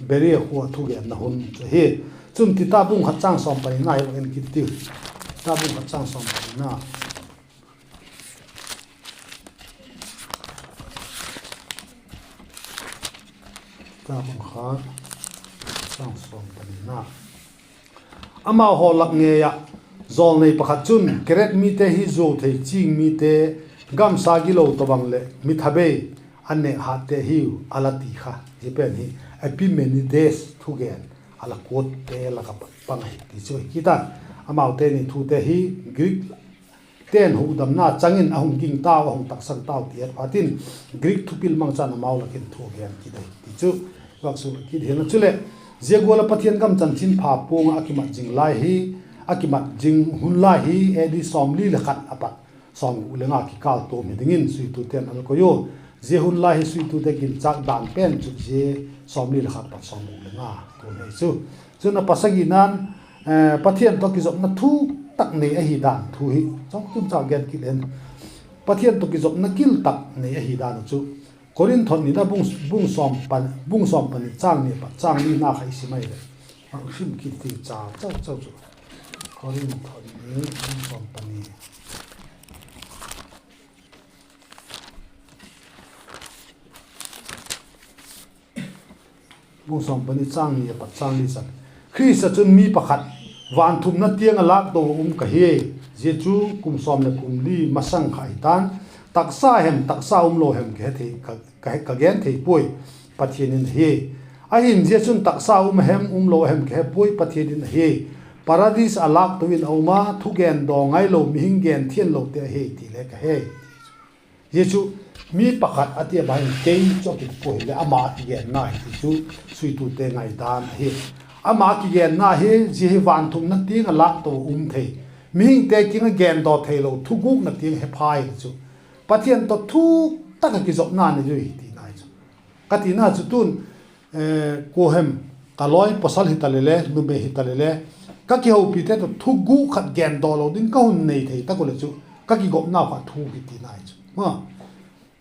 Berea khua thugenna hun chu ahi. Chun Tita bung khat chang sawm panina hi en kit tiu. Tita bung khat chang sawm panina. Tita bung khat chang sawm panina. Amau haw lak ngei ah jawlnei pakhat chun, Krete mite hi zuau thei ching mite, gamsa gilo tawhbang leh mi thabei, a nêk hatte hiu, a la ti kha. Zia pen hi Epimenides thugen a la quotete lak ah pang ahi ti chu ahi kit a. Amaute ni thute hi Greek ten hukdamna chang in a hung ging tau, a hung taksan tau ti et phatin, Greek thupil mangchan amau lak in thu a gen kit ahi ti chu vak suk kit hial a. Chuleh, zia gual ah Pathian gam chanchinpha puang ah a kimat zing lai hi, a kimat zing hun lai hi A D sawmli leh khat a pat sawmguk leh nga kikâl tuam hi dingin suitute'n a la koi ua. Zia hun lai hi suitute ginchâk dan pen chu zia sawmli leh khat pat sawmguk leh nga tuam hi chu. Chun a pasagina'n, Pathian tawh kizopna thuk tak nei ahi dan thu hi chawmkim cha gen kit hen. Pathian tawh kizopna gil tak nei ahi dan uh chu Korinth nina bung, bung sawm pan, bung sawm pani châng ni pat châng lina kha i sim ahileh, a sim kit ti cha chau chau chu. Korinth ni bung sawm pani bung sawm pani châng ni a pat châng li chan. Khrista chun mi pakhat vanthumna tiang ah lâkto a um ka hi. Zia chu kum sawm leh kum li masang kha hi ta'n, taksa hem taksa umlo hem ka he thei, ka, ka, ka gen thei puai, Pathian in ahi. Ahin zia chun taksa um a hem umlo a hem ka he puai, Pathian in ahi. Paradis ah lâkto in a um a, thugen daw ngailo mihing gen thianlote ahi ti le ka he. Zia chu mi pakhat a ti a, bang kei chu a kipua hileh ama a kigenna hi ti chu suitute ngaidan ahi. Ama a kigenna hi zia hi vanthumna tiang ah lâkto um thei, mihingte kiang ah gendaw theilo thugûkna tiang he pha hi chu Pathian tawh thuk tak ah kizopna nei zui hi tina hi chu. Ka tina chu tun, kua hem, ka lawi pawsal hita leh le, numei hita leh le, ka kihopite tawh thugûk khat gendaw lo ding ka hun nei thei tak u leh chu ka kigopna kha thuk hi tina hi chu.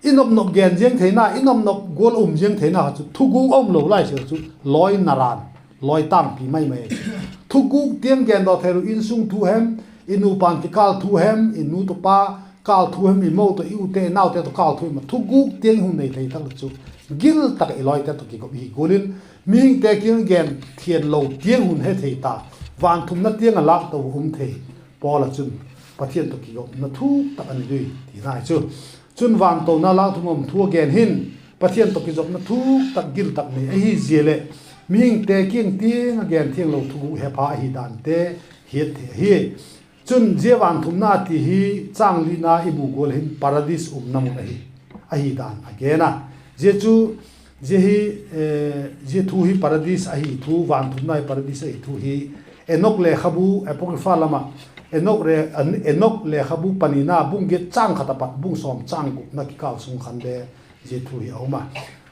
I nopnop gen ziang theina, i nopnop gual um ziang theina kha chu thugûk a umlo lai sia chu lawi naran, lawi tângpi mai mai. Thugûk tiang gendaw theilo, insung thu hem, i nupa'n kikâl thu hem, i nu tawh pa kâl thu hem, i mo tawh, i ute i naute tawh kâl thu hem, thugûk tiang hun nei thei tak leh chu gil tak ah i lawite tawh kigop hi gual in, mihingte kiang gen thianlo tiang hun he thei ta, vanthumna tiang ah lâkto um thei. Paul a chun Pathian tawh kigopna thuk tak a nei dui tina hi chu. Chun vantona lâkto um thu a gen hin Pathian tawh kizopna thuk tak gil tak nei ahi zia leh mihingte kiang tiang ah gen thianglo thugûk he pha ahi dante hiat thei ahi. Chun zia vanthumna ti hi châng lina i mu gual hin Paradis umna mun ahi, ahi dan a gen a. Zia chu, zia hi, zia thu hi Paradis ahi thu, vanthumna hi Paradis ahi thu hi Enok lekhabu, Apocrypha lam ah, Enok le, Enok lekhabu panina bung giat châng khat a pat bung sawm châng gupna kikâl sung khan le zia thu hi a um a.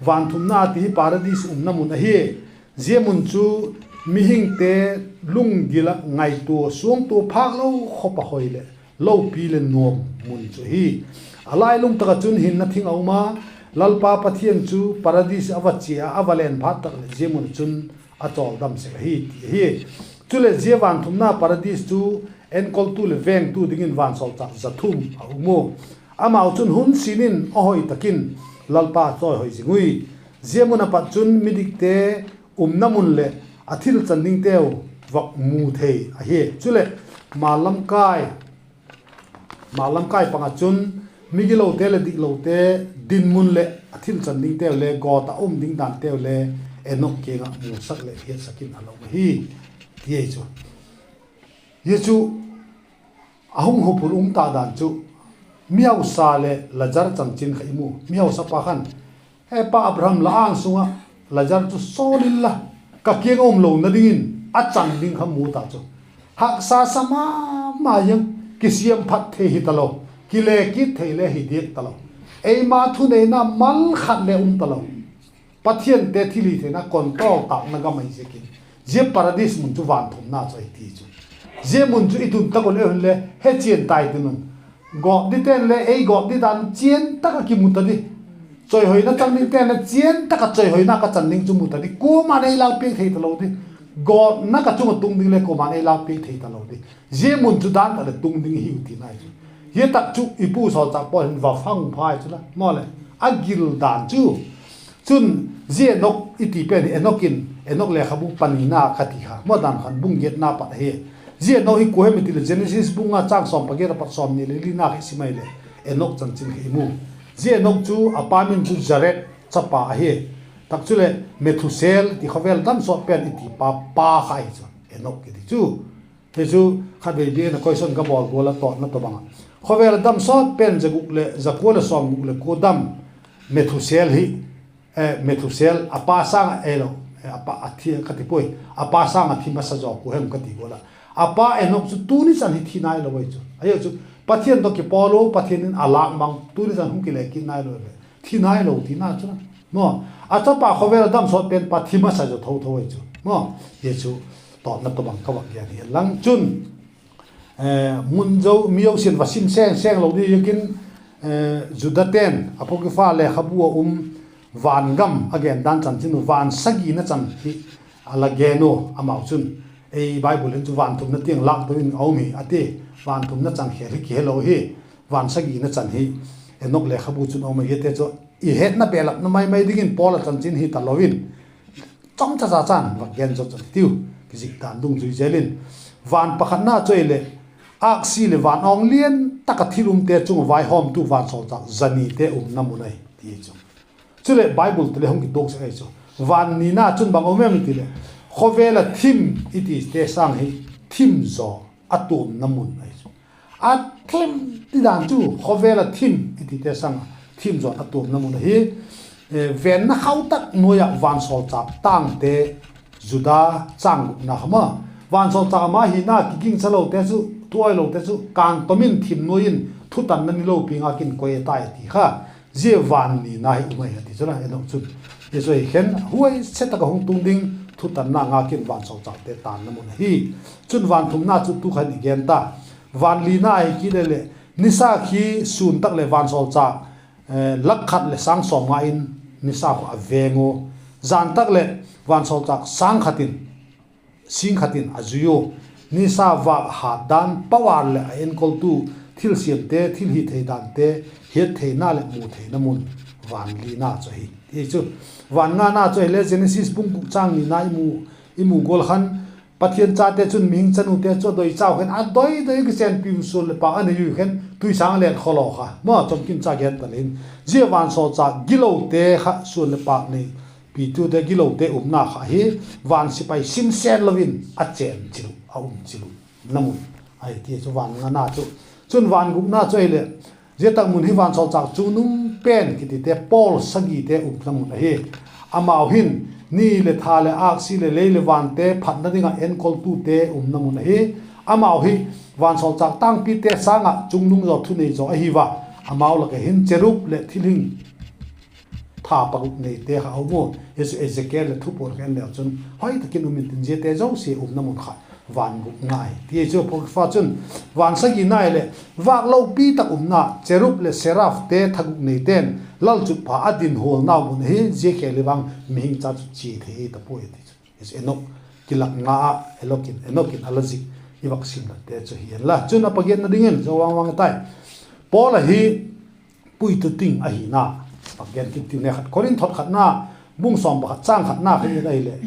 Vanthumna ti hi Paradis umna mun ahi. Zia mun chu mihingte lunggil ah ngaitua suangtua phâk lo khawp a hoi leh lopi leh nuam mun chu ahi. A lailung tak ah chun hinna thing a um a, Lalpa Pathian chu Paradis a va chia a, a va len phat tak leh zia mun ah chun a chawldam sek ahi ti ahi. Chuleh zia vanthumna Paradis chu enkoltu leh vengtu dingin vansawlchâk za thum a um u. Amau chun hun sin in a hoi tak in Lalpa chawihoi zing ui. Zia mun a pat chun midikte umna mun leh a thilchan dingteu vak mu thei ahi. Chuleh, mal lam kai, mal lam kai pang ah chun migilote leh diklote dinmun leh a thilchan dingteu le gawt ah um ding danteu le Enok kiang ah musak leh hiatsak in a la um ahi, ti ahi chu. Zia chu a hung hupul um ta dan chu, mihausa leh Lazar chanchin kha i mu. Mihausapa khan, He pa Abraham, la âng sung ah Lazar chu sawl inla, ka kiang a umlona dingin a chan ding kha mu ta chu. Haksa sa ma ma ziang, kisiam phat thei hi talo, kile kit thei le hi diak talo, eima thuneina mal khat le um talo. Pathian te thilhitheina control tâkna gam ahi ziakin, zia Paradis mun chu van thumna chu ahi ti chu. Zia mun chu i tun tak un e hun le he chian tai tin un. Gawt ding ten le ei gawt ding dan chian tak ah kimu ta di. Chawihoina chang ding ten le chian tak ah chawihoina ka chan ding chu mu ta di. Kuama'n ei lau piak thei talo di. Gawtna ka chung ah tung ding le kuama'n ei lau piak thei talo di. Zia mun chu dan tak leh tung ding i hiu tina ahi chu. Zia tak chu i pu sawlchâk Paul hin va phang phai chu la. Maw le, a gil dan chu. Chun, zia Enok i ti pen hi Enok in, Enok lekhabu panina ka ti kha. Maw dan khan bung giatna pat ahi. Zia Enok hi kua hem i ti leh Genesis bung nga chang sawm pagiat a pat sawmni le lina kha i sim ahileh Enok chanchin kha i mu. Zia Enok chu a pa min chu Jared chapa ahi. Tak chuleh Methusel ti khawvel dam sawt pen i ti pa, pa kha ahi chu. Enok i ti chu. Hi chu khatvei biak in a question ka bawl gual a tawtna tawh bang a. Khawvel a dam sawt pen za guk leh, za kua leh sawmguk leh kua dam Methusel hi, eh, Methusel a pa sâng ah, eh, lo, eh, a pa a thi ka ti puai. A pa sâng ah thi masa zaw kua hem ka ti gual a. A pa Enok chu tuni chan hi thi nailo ahi chu. Ahi chu Pathian tawh kipawl u, Pathian in a lâk mang tuni chan hung kile kit nailo ve. Thi nailo tina chu. Maw, a chapa khawvel a dam sawt pen pa thi masa zaw tho tho ahi chu. Maw, hi chu tawtna tawh bang ka vak gen hi lang chun, eh, mun zo mi zosia'n va sim seng seng lo di ziakin, eh, Juda ten Apocrypha lekhabu a um van gam a gen dan chanchin u van sagina chan hi a la gen u amau chun. Ei Bible in chu van thumna tiang lâk deu in a um hi a ti. Van thumna chan khel hi kihelo hi. Van sagina chan hi Enok lekhabu chun a um ahi. Te chu i hetna belapna mai mai dingin Paul a chanchin hi talo in, chawmcha cha chan vak gen zo chan tiu, kizik dan dungzui zel in. Van pakhatna chu ahileh, âksi leh van awng lian tak ah thil umte chung vaihawmtu vansawlchâk za nite umna mun ahi ti chu. Chuleh Bible te le hung kituak sek ahi chu. Van nina chun bang um em i ti leh, khawvel a thim i tite sâng hi thim zaw a tuamna mun ahi chu. A thim ti dan chu khawvel a thim i tite sâng a thim zaw a tuamna mun ahi. Eh, venna khau tak nuai ah vansawlchâk tângte, Juda chang gukna kha ma, vansawlchâk ama hina kigingcha lote chu, thuailote chu kâng tawm in thim nuai in thutanna ni lopi ngâk in koi a tai ti kha, zia van nina hi um ahi a ti chu la, Enok chun. Jesu hi khen huaise tak a hung tung ding thutanna ngâk in vansawlchâkte tânna mun ahi. Chun van thumna chu tu khan i gen ta. Van lina hi kit leh, nisa khi sûn tak leh vansawlchâk, eh, lak khat leh sâng sawmnga in nisa khu a veng u. Jan tak leh vansawlchâk sâng khat in, sîng khat in a zui u. Nisa vâk hât dan power leh a enkoltu thilsiamte, thilhithei dante hiat theina leh mu theina mun van lina chu ahi. Hi chu van ngana chu ahileh Genesis bung guk châng nina i mu, i mu gual khan Pathian chate chun mihing chanute chu a doi chau khen, a doi doi kichenpi un suan leh pâk a nei u khen, tuisâng a let kholo kha. Maw, chomkim cha gen ta leng, zia vansawlchâk gilote kha suan leh pâk nei pitute gilote umna kha hi van sipai simsen lo in a chen chilu, a um chilu na mun ahi ti chu van ngana chu. Chun van gukna chu ahileh, zia tak mun hi vansawlchâk chungnung pen kitite pawl sagite umna mun ahi. Amau hin ni leh tha leh âksi leh lei leh vante phatna ding ah enkoltute umna mun ahi. Amau hi vansawlchâk tângpite sâng ah chungnung zaw thunei zaw ahi ua. Amau lak ah hin cherub leh thilhing tha paguk neite kha a um u. Hi chu Ezekiel leh Thupuan kha en leu chun hoi tak in um intin, ziate zosia umna mun kha van gukna ahi. Ti chu Apocrypha chun van sagina ahileh vâk lopi tak umna, cherub leh seraphte tha guk neite'n lalchutpha a dinhualnau mun ahi. Zia khel i vang mihing cha chu chia thei ta puai ti chu. Enok kilâkna ah Enok in, Enok in a la zik i vak simnate chu hi en la. Chun a pagiatna dingin zo vang vang tai. Paul ahi puitu ting ahina vak gen kit tiu ne khat, Korinth thot khatna bung sawm pakhat châng khatna kha i et ahileh,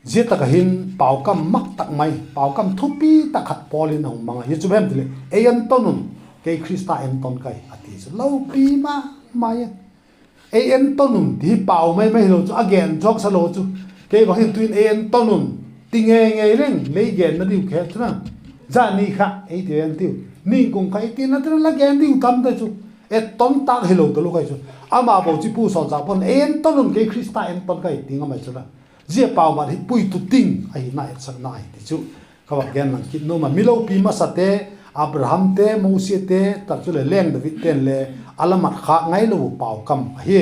zia tak ah hin paukam mak tak mai, paukam thupi tak khat Paul in a hung mang a, hi chu bang em ti leh, ei enton un, kei Khrista enton ka hi a ti chu lopi ma mai a. Ei enton un ti hi pau mai mai hilo chu a gen zawksa lo chu. Kei bang hin tuin ei enton un ti ngei ngei leng lei genna diu khe chu na. Zani kha ei ti en tiu, ningkung kha ei tina ti la gen diu tam ta chu. Enton tâk hilo ta lo kai chu. Ama bo chi pu sawlchâk Paul in ei enton un, kei Khrista enton ka hi ti ngam ai chu la. Zia pau mat hi puitu ting ahina etsakna ahi ti chu ka vak gen lang kit nuam a. Mi lopi masate, Abrahamte, Mosete, tak chuleh leng Davidte'n le a la mat khâk ngailo paukam ahi.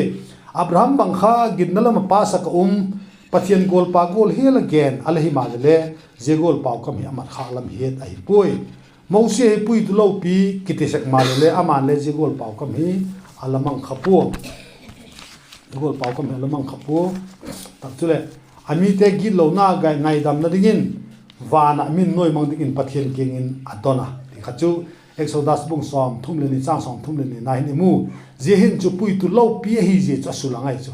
Abraham bang kha ginna lam ah pasak a um, Pathian gualpa gual hial a gen a la hi maleh le, zia gualpau kam hi a mat khâk lam hiat ahi puai. Mosi hi puitu lopi kiti sek maleh le, aman le zia gualpau kam hi a la mang kha pua. Zia gualpau kam hi a la mang kha pua. Tak chuleh, a mite gitlona ngai, ngaidamna dingin, van ah min nuai mang dingin Pathian kiang in a don a ti kha chu Exodus bung sawmthum le ni chang sawmthum le nina hin i mu. Zia hin chu puitu lopi ahi zia chu a sul a ngai chu.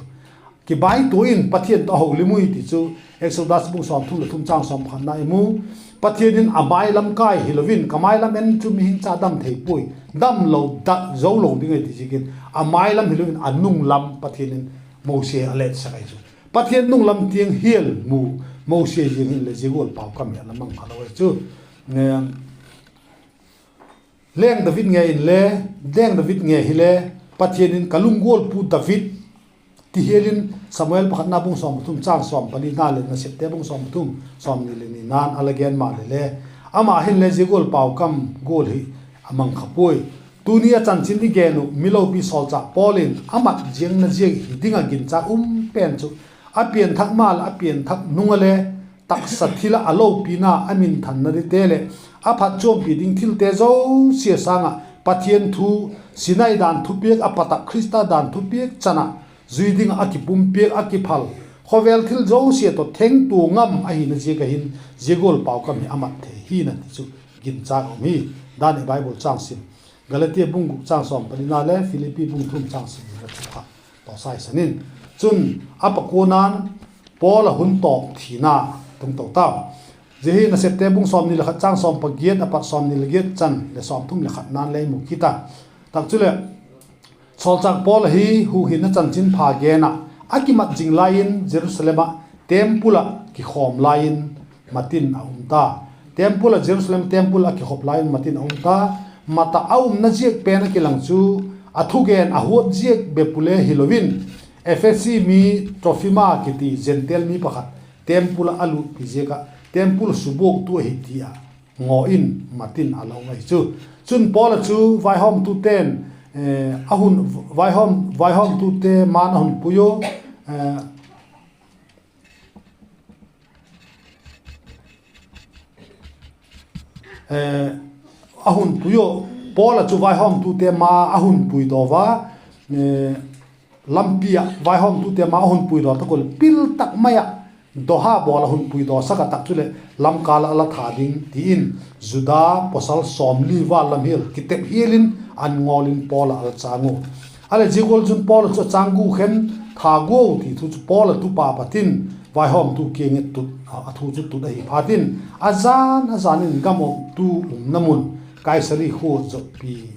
Kibaitua in Pathian tawh a holim ui ti chu Exodus bung sawmthum le thum chang sawm pakhatna i mu. Pathian in a mai lam kai hilo in, ka mai lam en chu mihing cha dam thei puai, damlo, dat zo lo ding ahi ti ziakin, a mai lam hilo in a nung lam Pathian in Mosi a letsak ahi chu. Pathian nung lam tiang hial mu Mosi ziang hinle zia gualpau kam hi a la mang kha lo ahi chu. Leng David ngei inle, Leng David ngei hile, Pathian in ka lunggualpu David, ti hial in Samuel pakhatna bung sawm pathum chang sawm palina leh Nasepte bung sawm pathum sawmni le nina'n a la gen maleh le, ama hinle zia gualpau kam gual hi a mang kha puai. Tuni a chanchin i gen uh mi lopi sawlchâk Paul in a mat ziangna ziak hi ding ah ginchâk um pen chu, a pianthak ma leh a pianthak nung ah le taksa thil ah a lopina, a minthanna dingte leh a phatchuampi ding thilte zosia sâng ah Pathian thu, Sinai dan thupiak a pat ah Khrista dan thupiak chan ah zui ding ah a kipumpiak, a kiphal, khawvel thil zosia tawh thengtua ngam ahina ziak ah hin zia gualpau kam hi a mat thei hi'n a ti chu ginchâk um hi. Dan i Bible châng sim, Galatia bung guk châng sawm palina le Philippi bung thum châng sawmni le thum kha tawh saisan in. Chun, a pakuana'n Paul a hun tawp thina tung to tau. Zia hi Nasepte bung sawmni le khat châng sawm pagiat a pat sawmni le giat chan leh sawmthum le khatna'n le i mu kit a. Tak chuleh, sawlchâk Paul ahi huhhinna chanchinpha gen ah a kimat zing lai in Jerusalem ah temple ah kikhawm lai in mat in a um ta. Temple ah, Jerusalem temple ah kikhop lai in mat in a um ta. Mat ah a umna ziak pen a kilang chu a thugen a huat ziak bep u le hilo in, Ephesi mi Trophima kiti Gentile mi pakhat temple ah a lutpi ziak ah temple subuaktu ahi ti a ngaw in mat in a la um ahi chu. Chun Paul ah chu vaihawmtute'n, eh, a hun, vaihawm, vaihawmtute ma'n a hun pui u, eh, a hun pui u. Paul ah chu vaihawmtute ma a hun puidaw a, eh, lampi ah vaihawmtute ma a hun puidaw tak ua leh pil tak mai ah dawha bawl a hun puidawsak ah tak chuleh lamkâl ah a la tha ding ti in Juda pawsal sawmli val lam hial kitep hial in an ngawl in Paul ah a la châng u. A leh zia gual chun Paul chu a châng gu khen, tha guau ti thu chu Paul ah tupa pat in vaihawmtu kiang ah tut, a thu chu tut ahi phat in, a zan a zan in gam awptu umna mun Kaisari khua zotpi,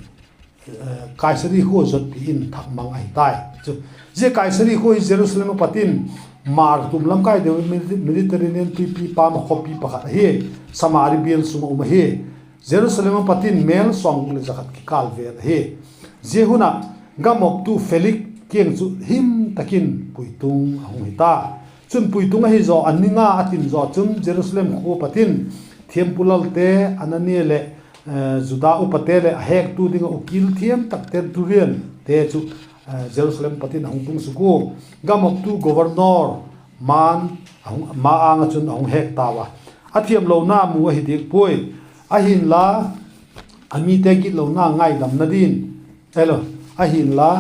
eh, Kaisari khua zotpi in thak mang ahi tai chu. Zia Kaisari khua hi Jerusalem ah pat in Mar tum lamkai deu Mediterranean tuipi pâm ah khawpi pakhat ahi. Samari bial sung ah um ahi. Jerusalem ah pat in mêl sawmguk leh za khat kikâl vel ahi. Zia hun ah gam awptu Felix kiang chu him tak in puitung a hung hi ta. Chun puitung ahi zaw a ni nga a tin zaw chun Jerusalem khua pat in thiampu lalte Anania leh, eh, Juda upate leh a hektu ding ah ukil thiam tak Tertulliante chu, eh, Jerusalem pat in a hung tung suk ua, gam awptu governor ma'n, ma-âng ah chun a hung hek tau a. A thiamlona mu ahi diak puai. Ahinla, a mite gitlona ngaidamna dingin, elo, ahinla,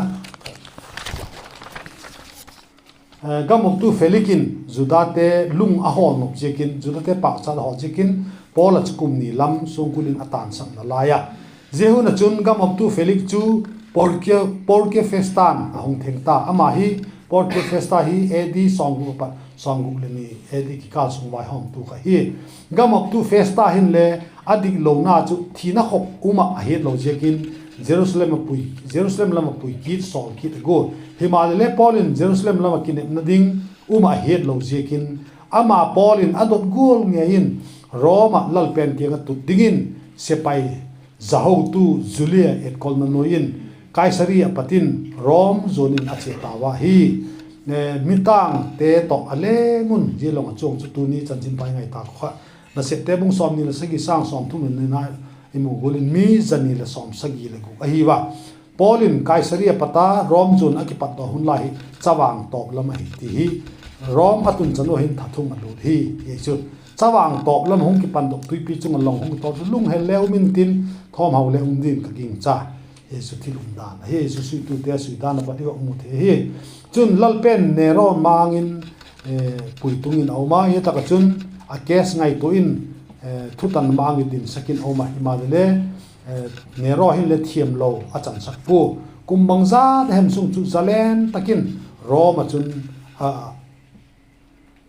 eh, gam awptu Felix in Judate lung a hawl nop ziakin, Judate pâkchat a hawl ziakin, Paul ah chu kum ni lam suangkul in a tânsakna lai a. Zia hun ah chun gam awptu Felix chu Porkia, Porkia Festa'n a hung theng ta. Ama hi, Porkia Festa hi A D sawmguk a pat sawmguk leh ni A D kikâl sung vaihawmtu kha hi. Gam awptu Festa hinle a diklona chu thina khop um ah a hiatlo ziakin Jerusalem ah pui, Jerusalem lam ah pui kit, sawl kit a guat. Himaleh le Paul in Jerusalem lam ah kinepna ding um ah a hiatlo ziakin ama Paul in a dot gual ngei in Rom ah lalpen kiang ah tut dingin sepai zahotu Julia etkolna nuai in Kaisari ah pat in Rom zuan in a chia tau ahi. Eh, mi tângte tawh a leng un zia long ah chuang chu tuni chanchin pai ngai tak kha Nasepte bung sawmni leh sagi chang sawmthum leh nina i mu gual in mi zani leh sawmsagi leh guk ahi ua. Paul in Kaisaria pat a Rom zuan a kipatdok hun lai hi chavang tawp lam ahi ti hi Rom a tun chan ua hin thathung a lut hi. Hi chu chavang tawp lam hung kipatdok tuipi chung a long hung tawp chu lunghel le um intin, thawmhau le um din ka gingcha. Hi chu thil umdan ahi. Hi chu suitute a suidan a pat i va mu thei hi. Chun lal pen Nero mang in, eh, puitung in a um a, hi tak ah chun a case ngaitua in, eh, thutan mang in dinsak in a um a, himaleh le, eh, Nero hin le thiamlo a chansak pua. Kum bangzat a hem sung chu zalen tak in Rom ah chun, a,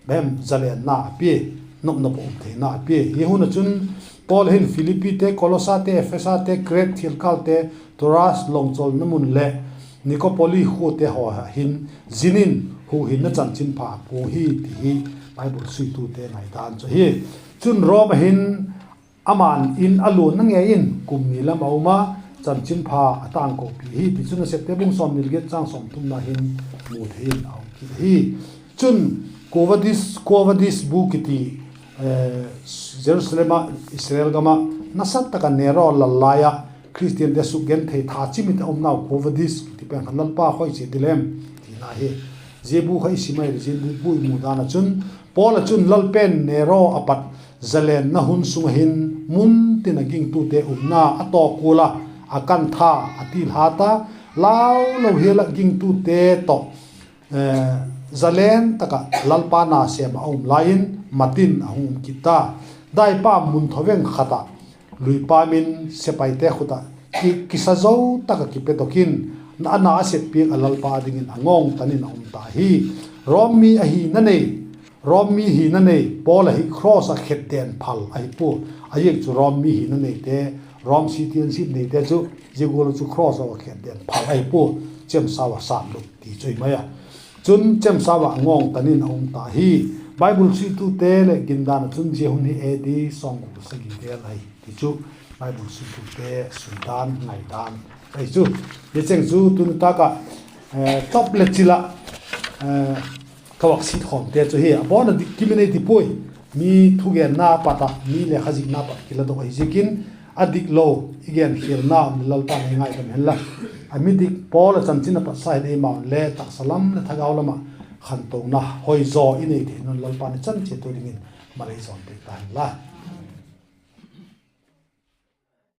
hem zalenna a pia, nopna pawm theina a pia. Hi hun ah chun Paul hin Philippi te, Kolosa te, Ephesa te, Crete thilkâl te, Troas lawngchawlna mun leh Nikopoli khua te haw ah hin zin in huhhinna chanchinpha a puang hi ti hi Bible suitute ngaidan chu ahi. Chun Rom ah hin aman in a luanna ngei in kum ni lam a um a, chanchinpha a tangkopi hi ti chu Nasepte bung sawmni leh giat chang sawmthumna hin mu thei in a um kit ahi. Chun Quo Vadis, Quo Vadis bu kiti, eh, Jerusalem ah, Israel gam ah nasa tak a Nero lal lai ah Khristiante sukgenthei tha chimit a umnau Quo Vadis kiti pen kha Lalpa khoi chia ding lem tina hi. Zia bu kha i sim ai leh zia bu i mu dan ah chun Paul ah chun lal pen Nero a pat zalenna hun sung ah hin mun tin a gingtute umna a tawk kual a, a kantha a tilha ta, lau lo hial ah gingtute tawh, eh, zalen tak ah Lalpa na sêm ah a um lai in mat in a hung um kit ta. Daipa mun thoveng khat ah luipam in sepaite khut ah ki, kisa zo tak ah kipedok in, a na a sep piak ah Lalpa dingin a ngawngtan in a um ta hi. Rom mi ahina nei, Rom mi hina nei Paul ahi cross ah khetden phal ahi pua. A ziak chu Rom mi hina neite, Rom citizenship neite chu zia gual chu cross ah khetden phal ahi pua. Chemsau ah sâtlut ti chu ahi mai a. Chun chemsau ah ngawngtan in a um ta hi. Bible suitute leh gindan ah chun zia hun hi A D sawmguk leh sagi vel ahi ti chu Bible suitute suidan ngaidan ahi chu. Hi cheng chu tuni tâk ah, eh, top leh chil ah, eh, ka vak sit khawmte chu hi a bawn a dik kim in ei ti puai. Mi thugenna pat ah, mi lekhazikna pat kiladok ahi ziakin, a dik lo i genkhialna um leh Lalpa'n ei ngaidam hen la. A mi dik Paul a chanchin a patsa hin eimau le taksa lam leh thagau lam ah khantona hoizaw i nei thei un Lalpa'n i chan chiat ua dingin malei zawn piak ta hen la.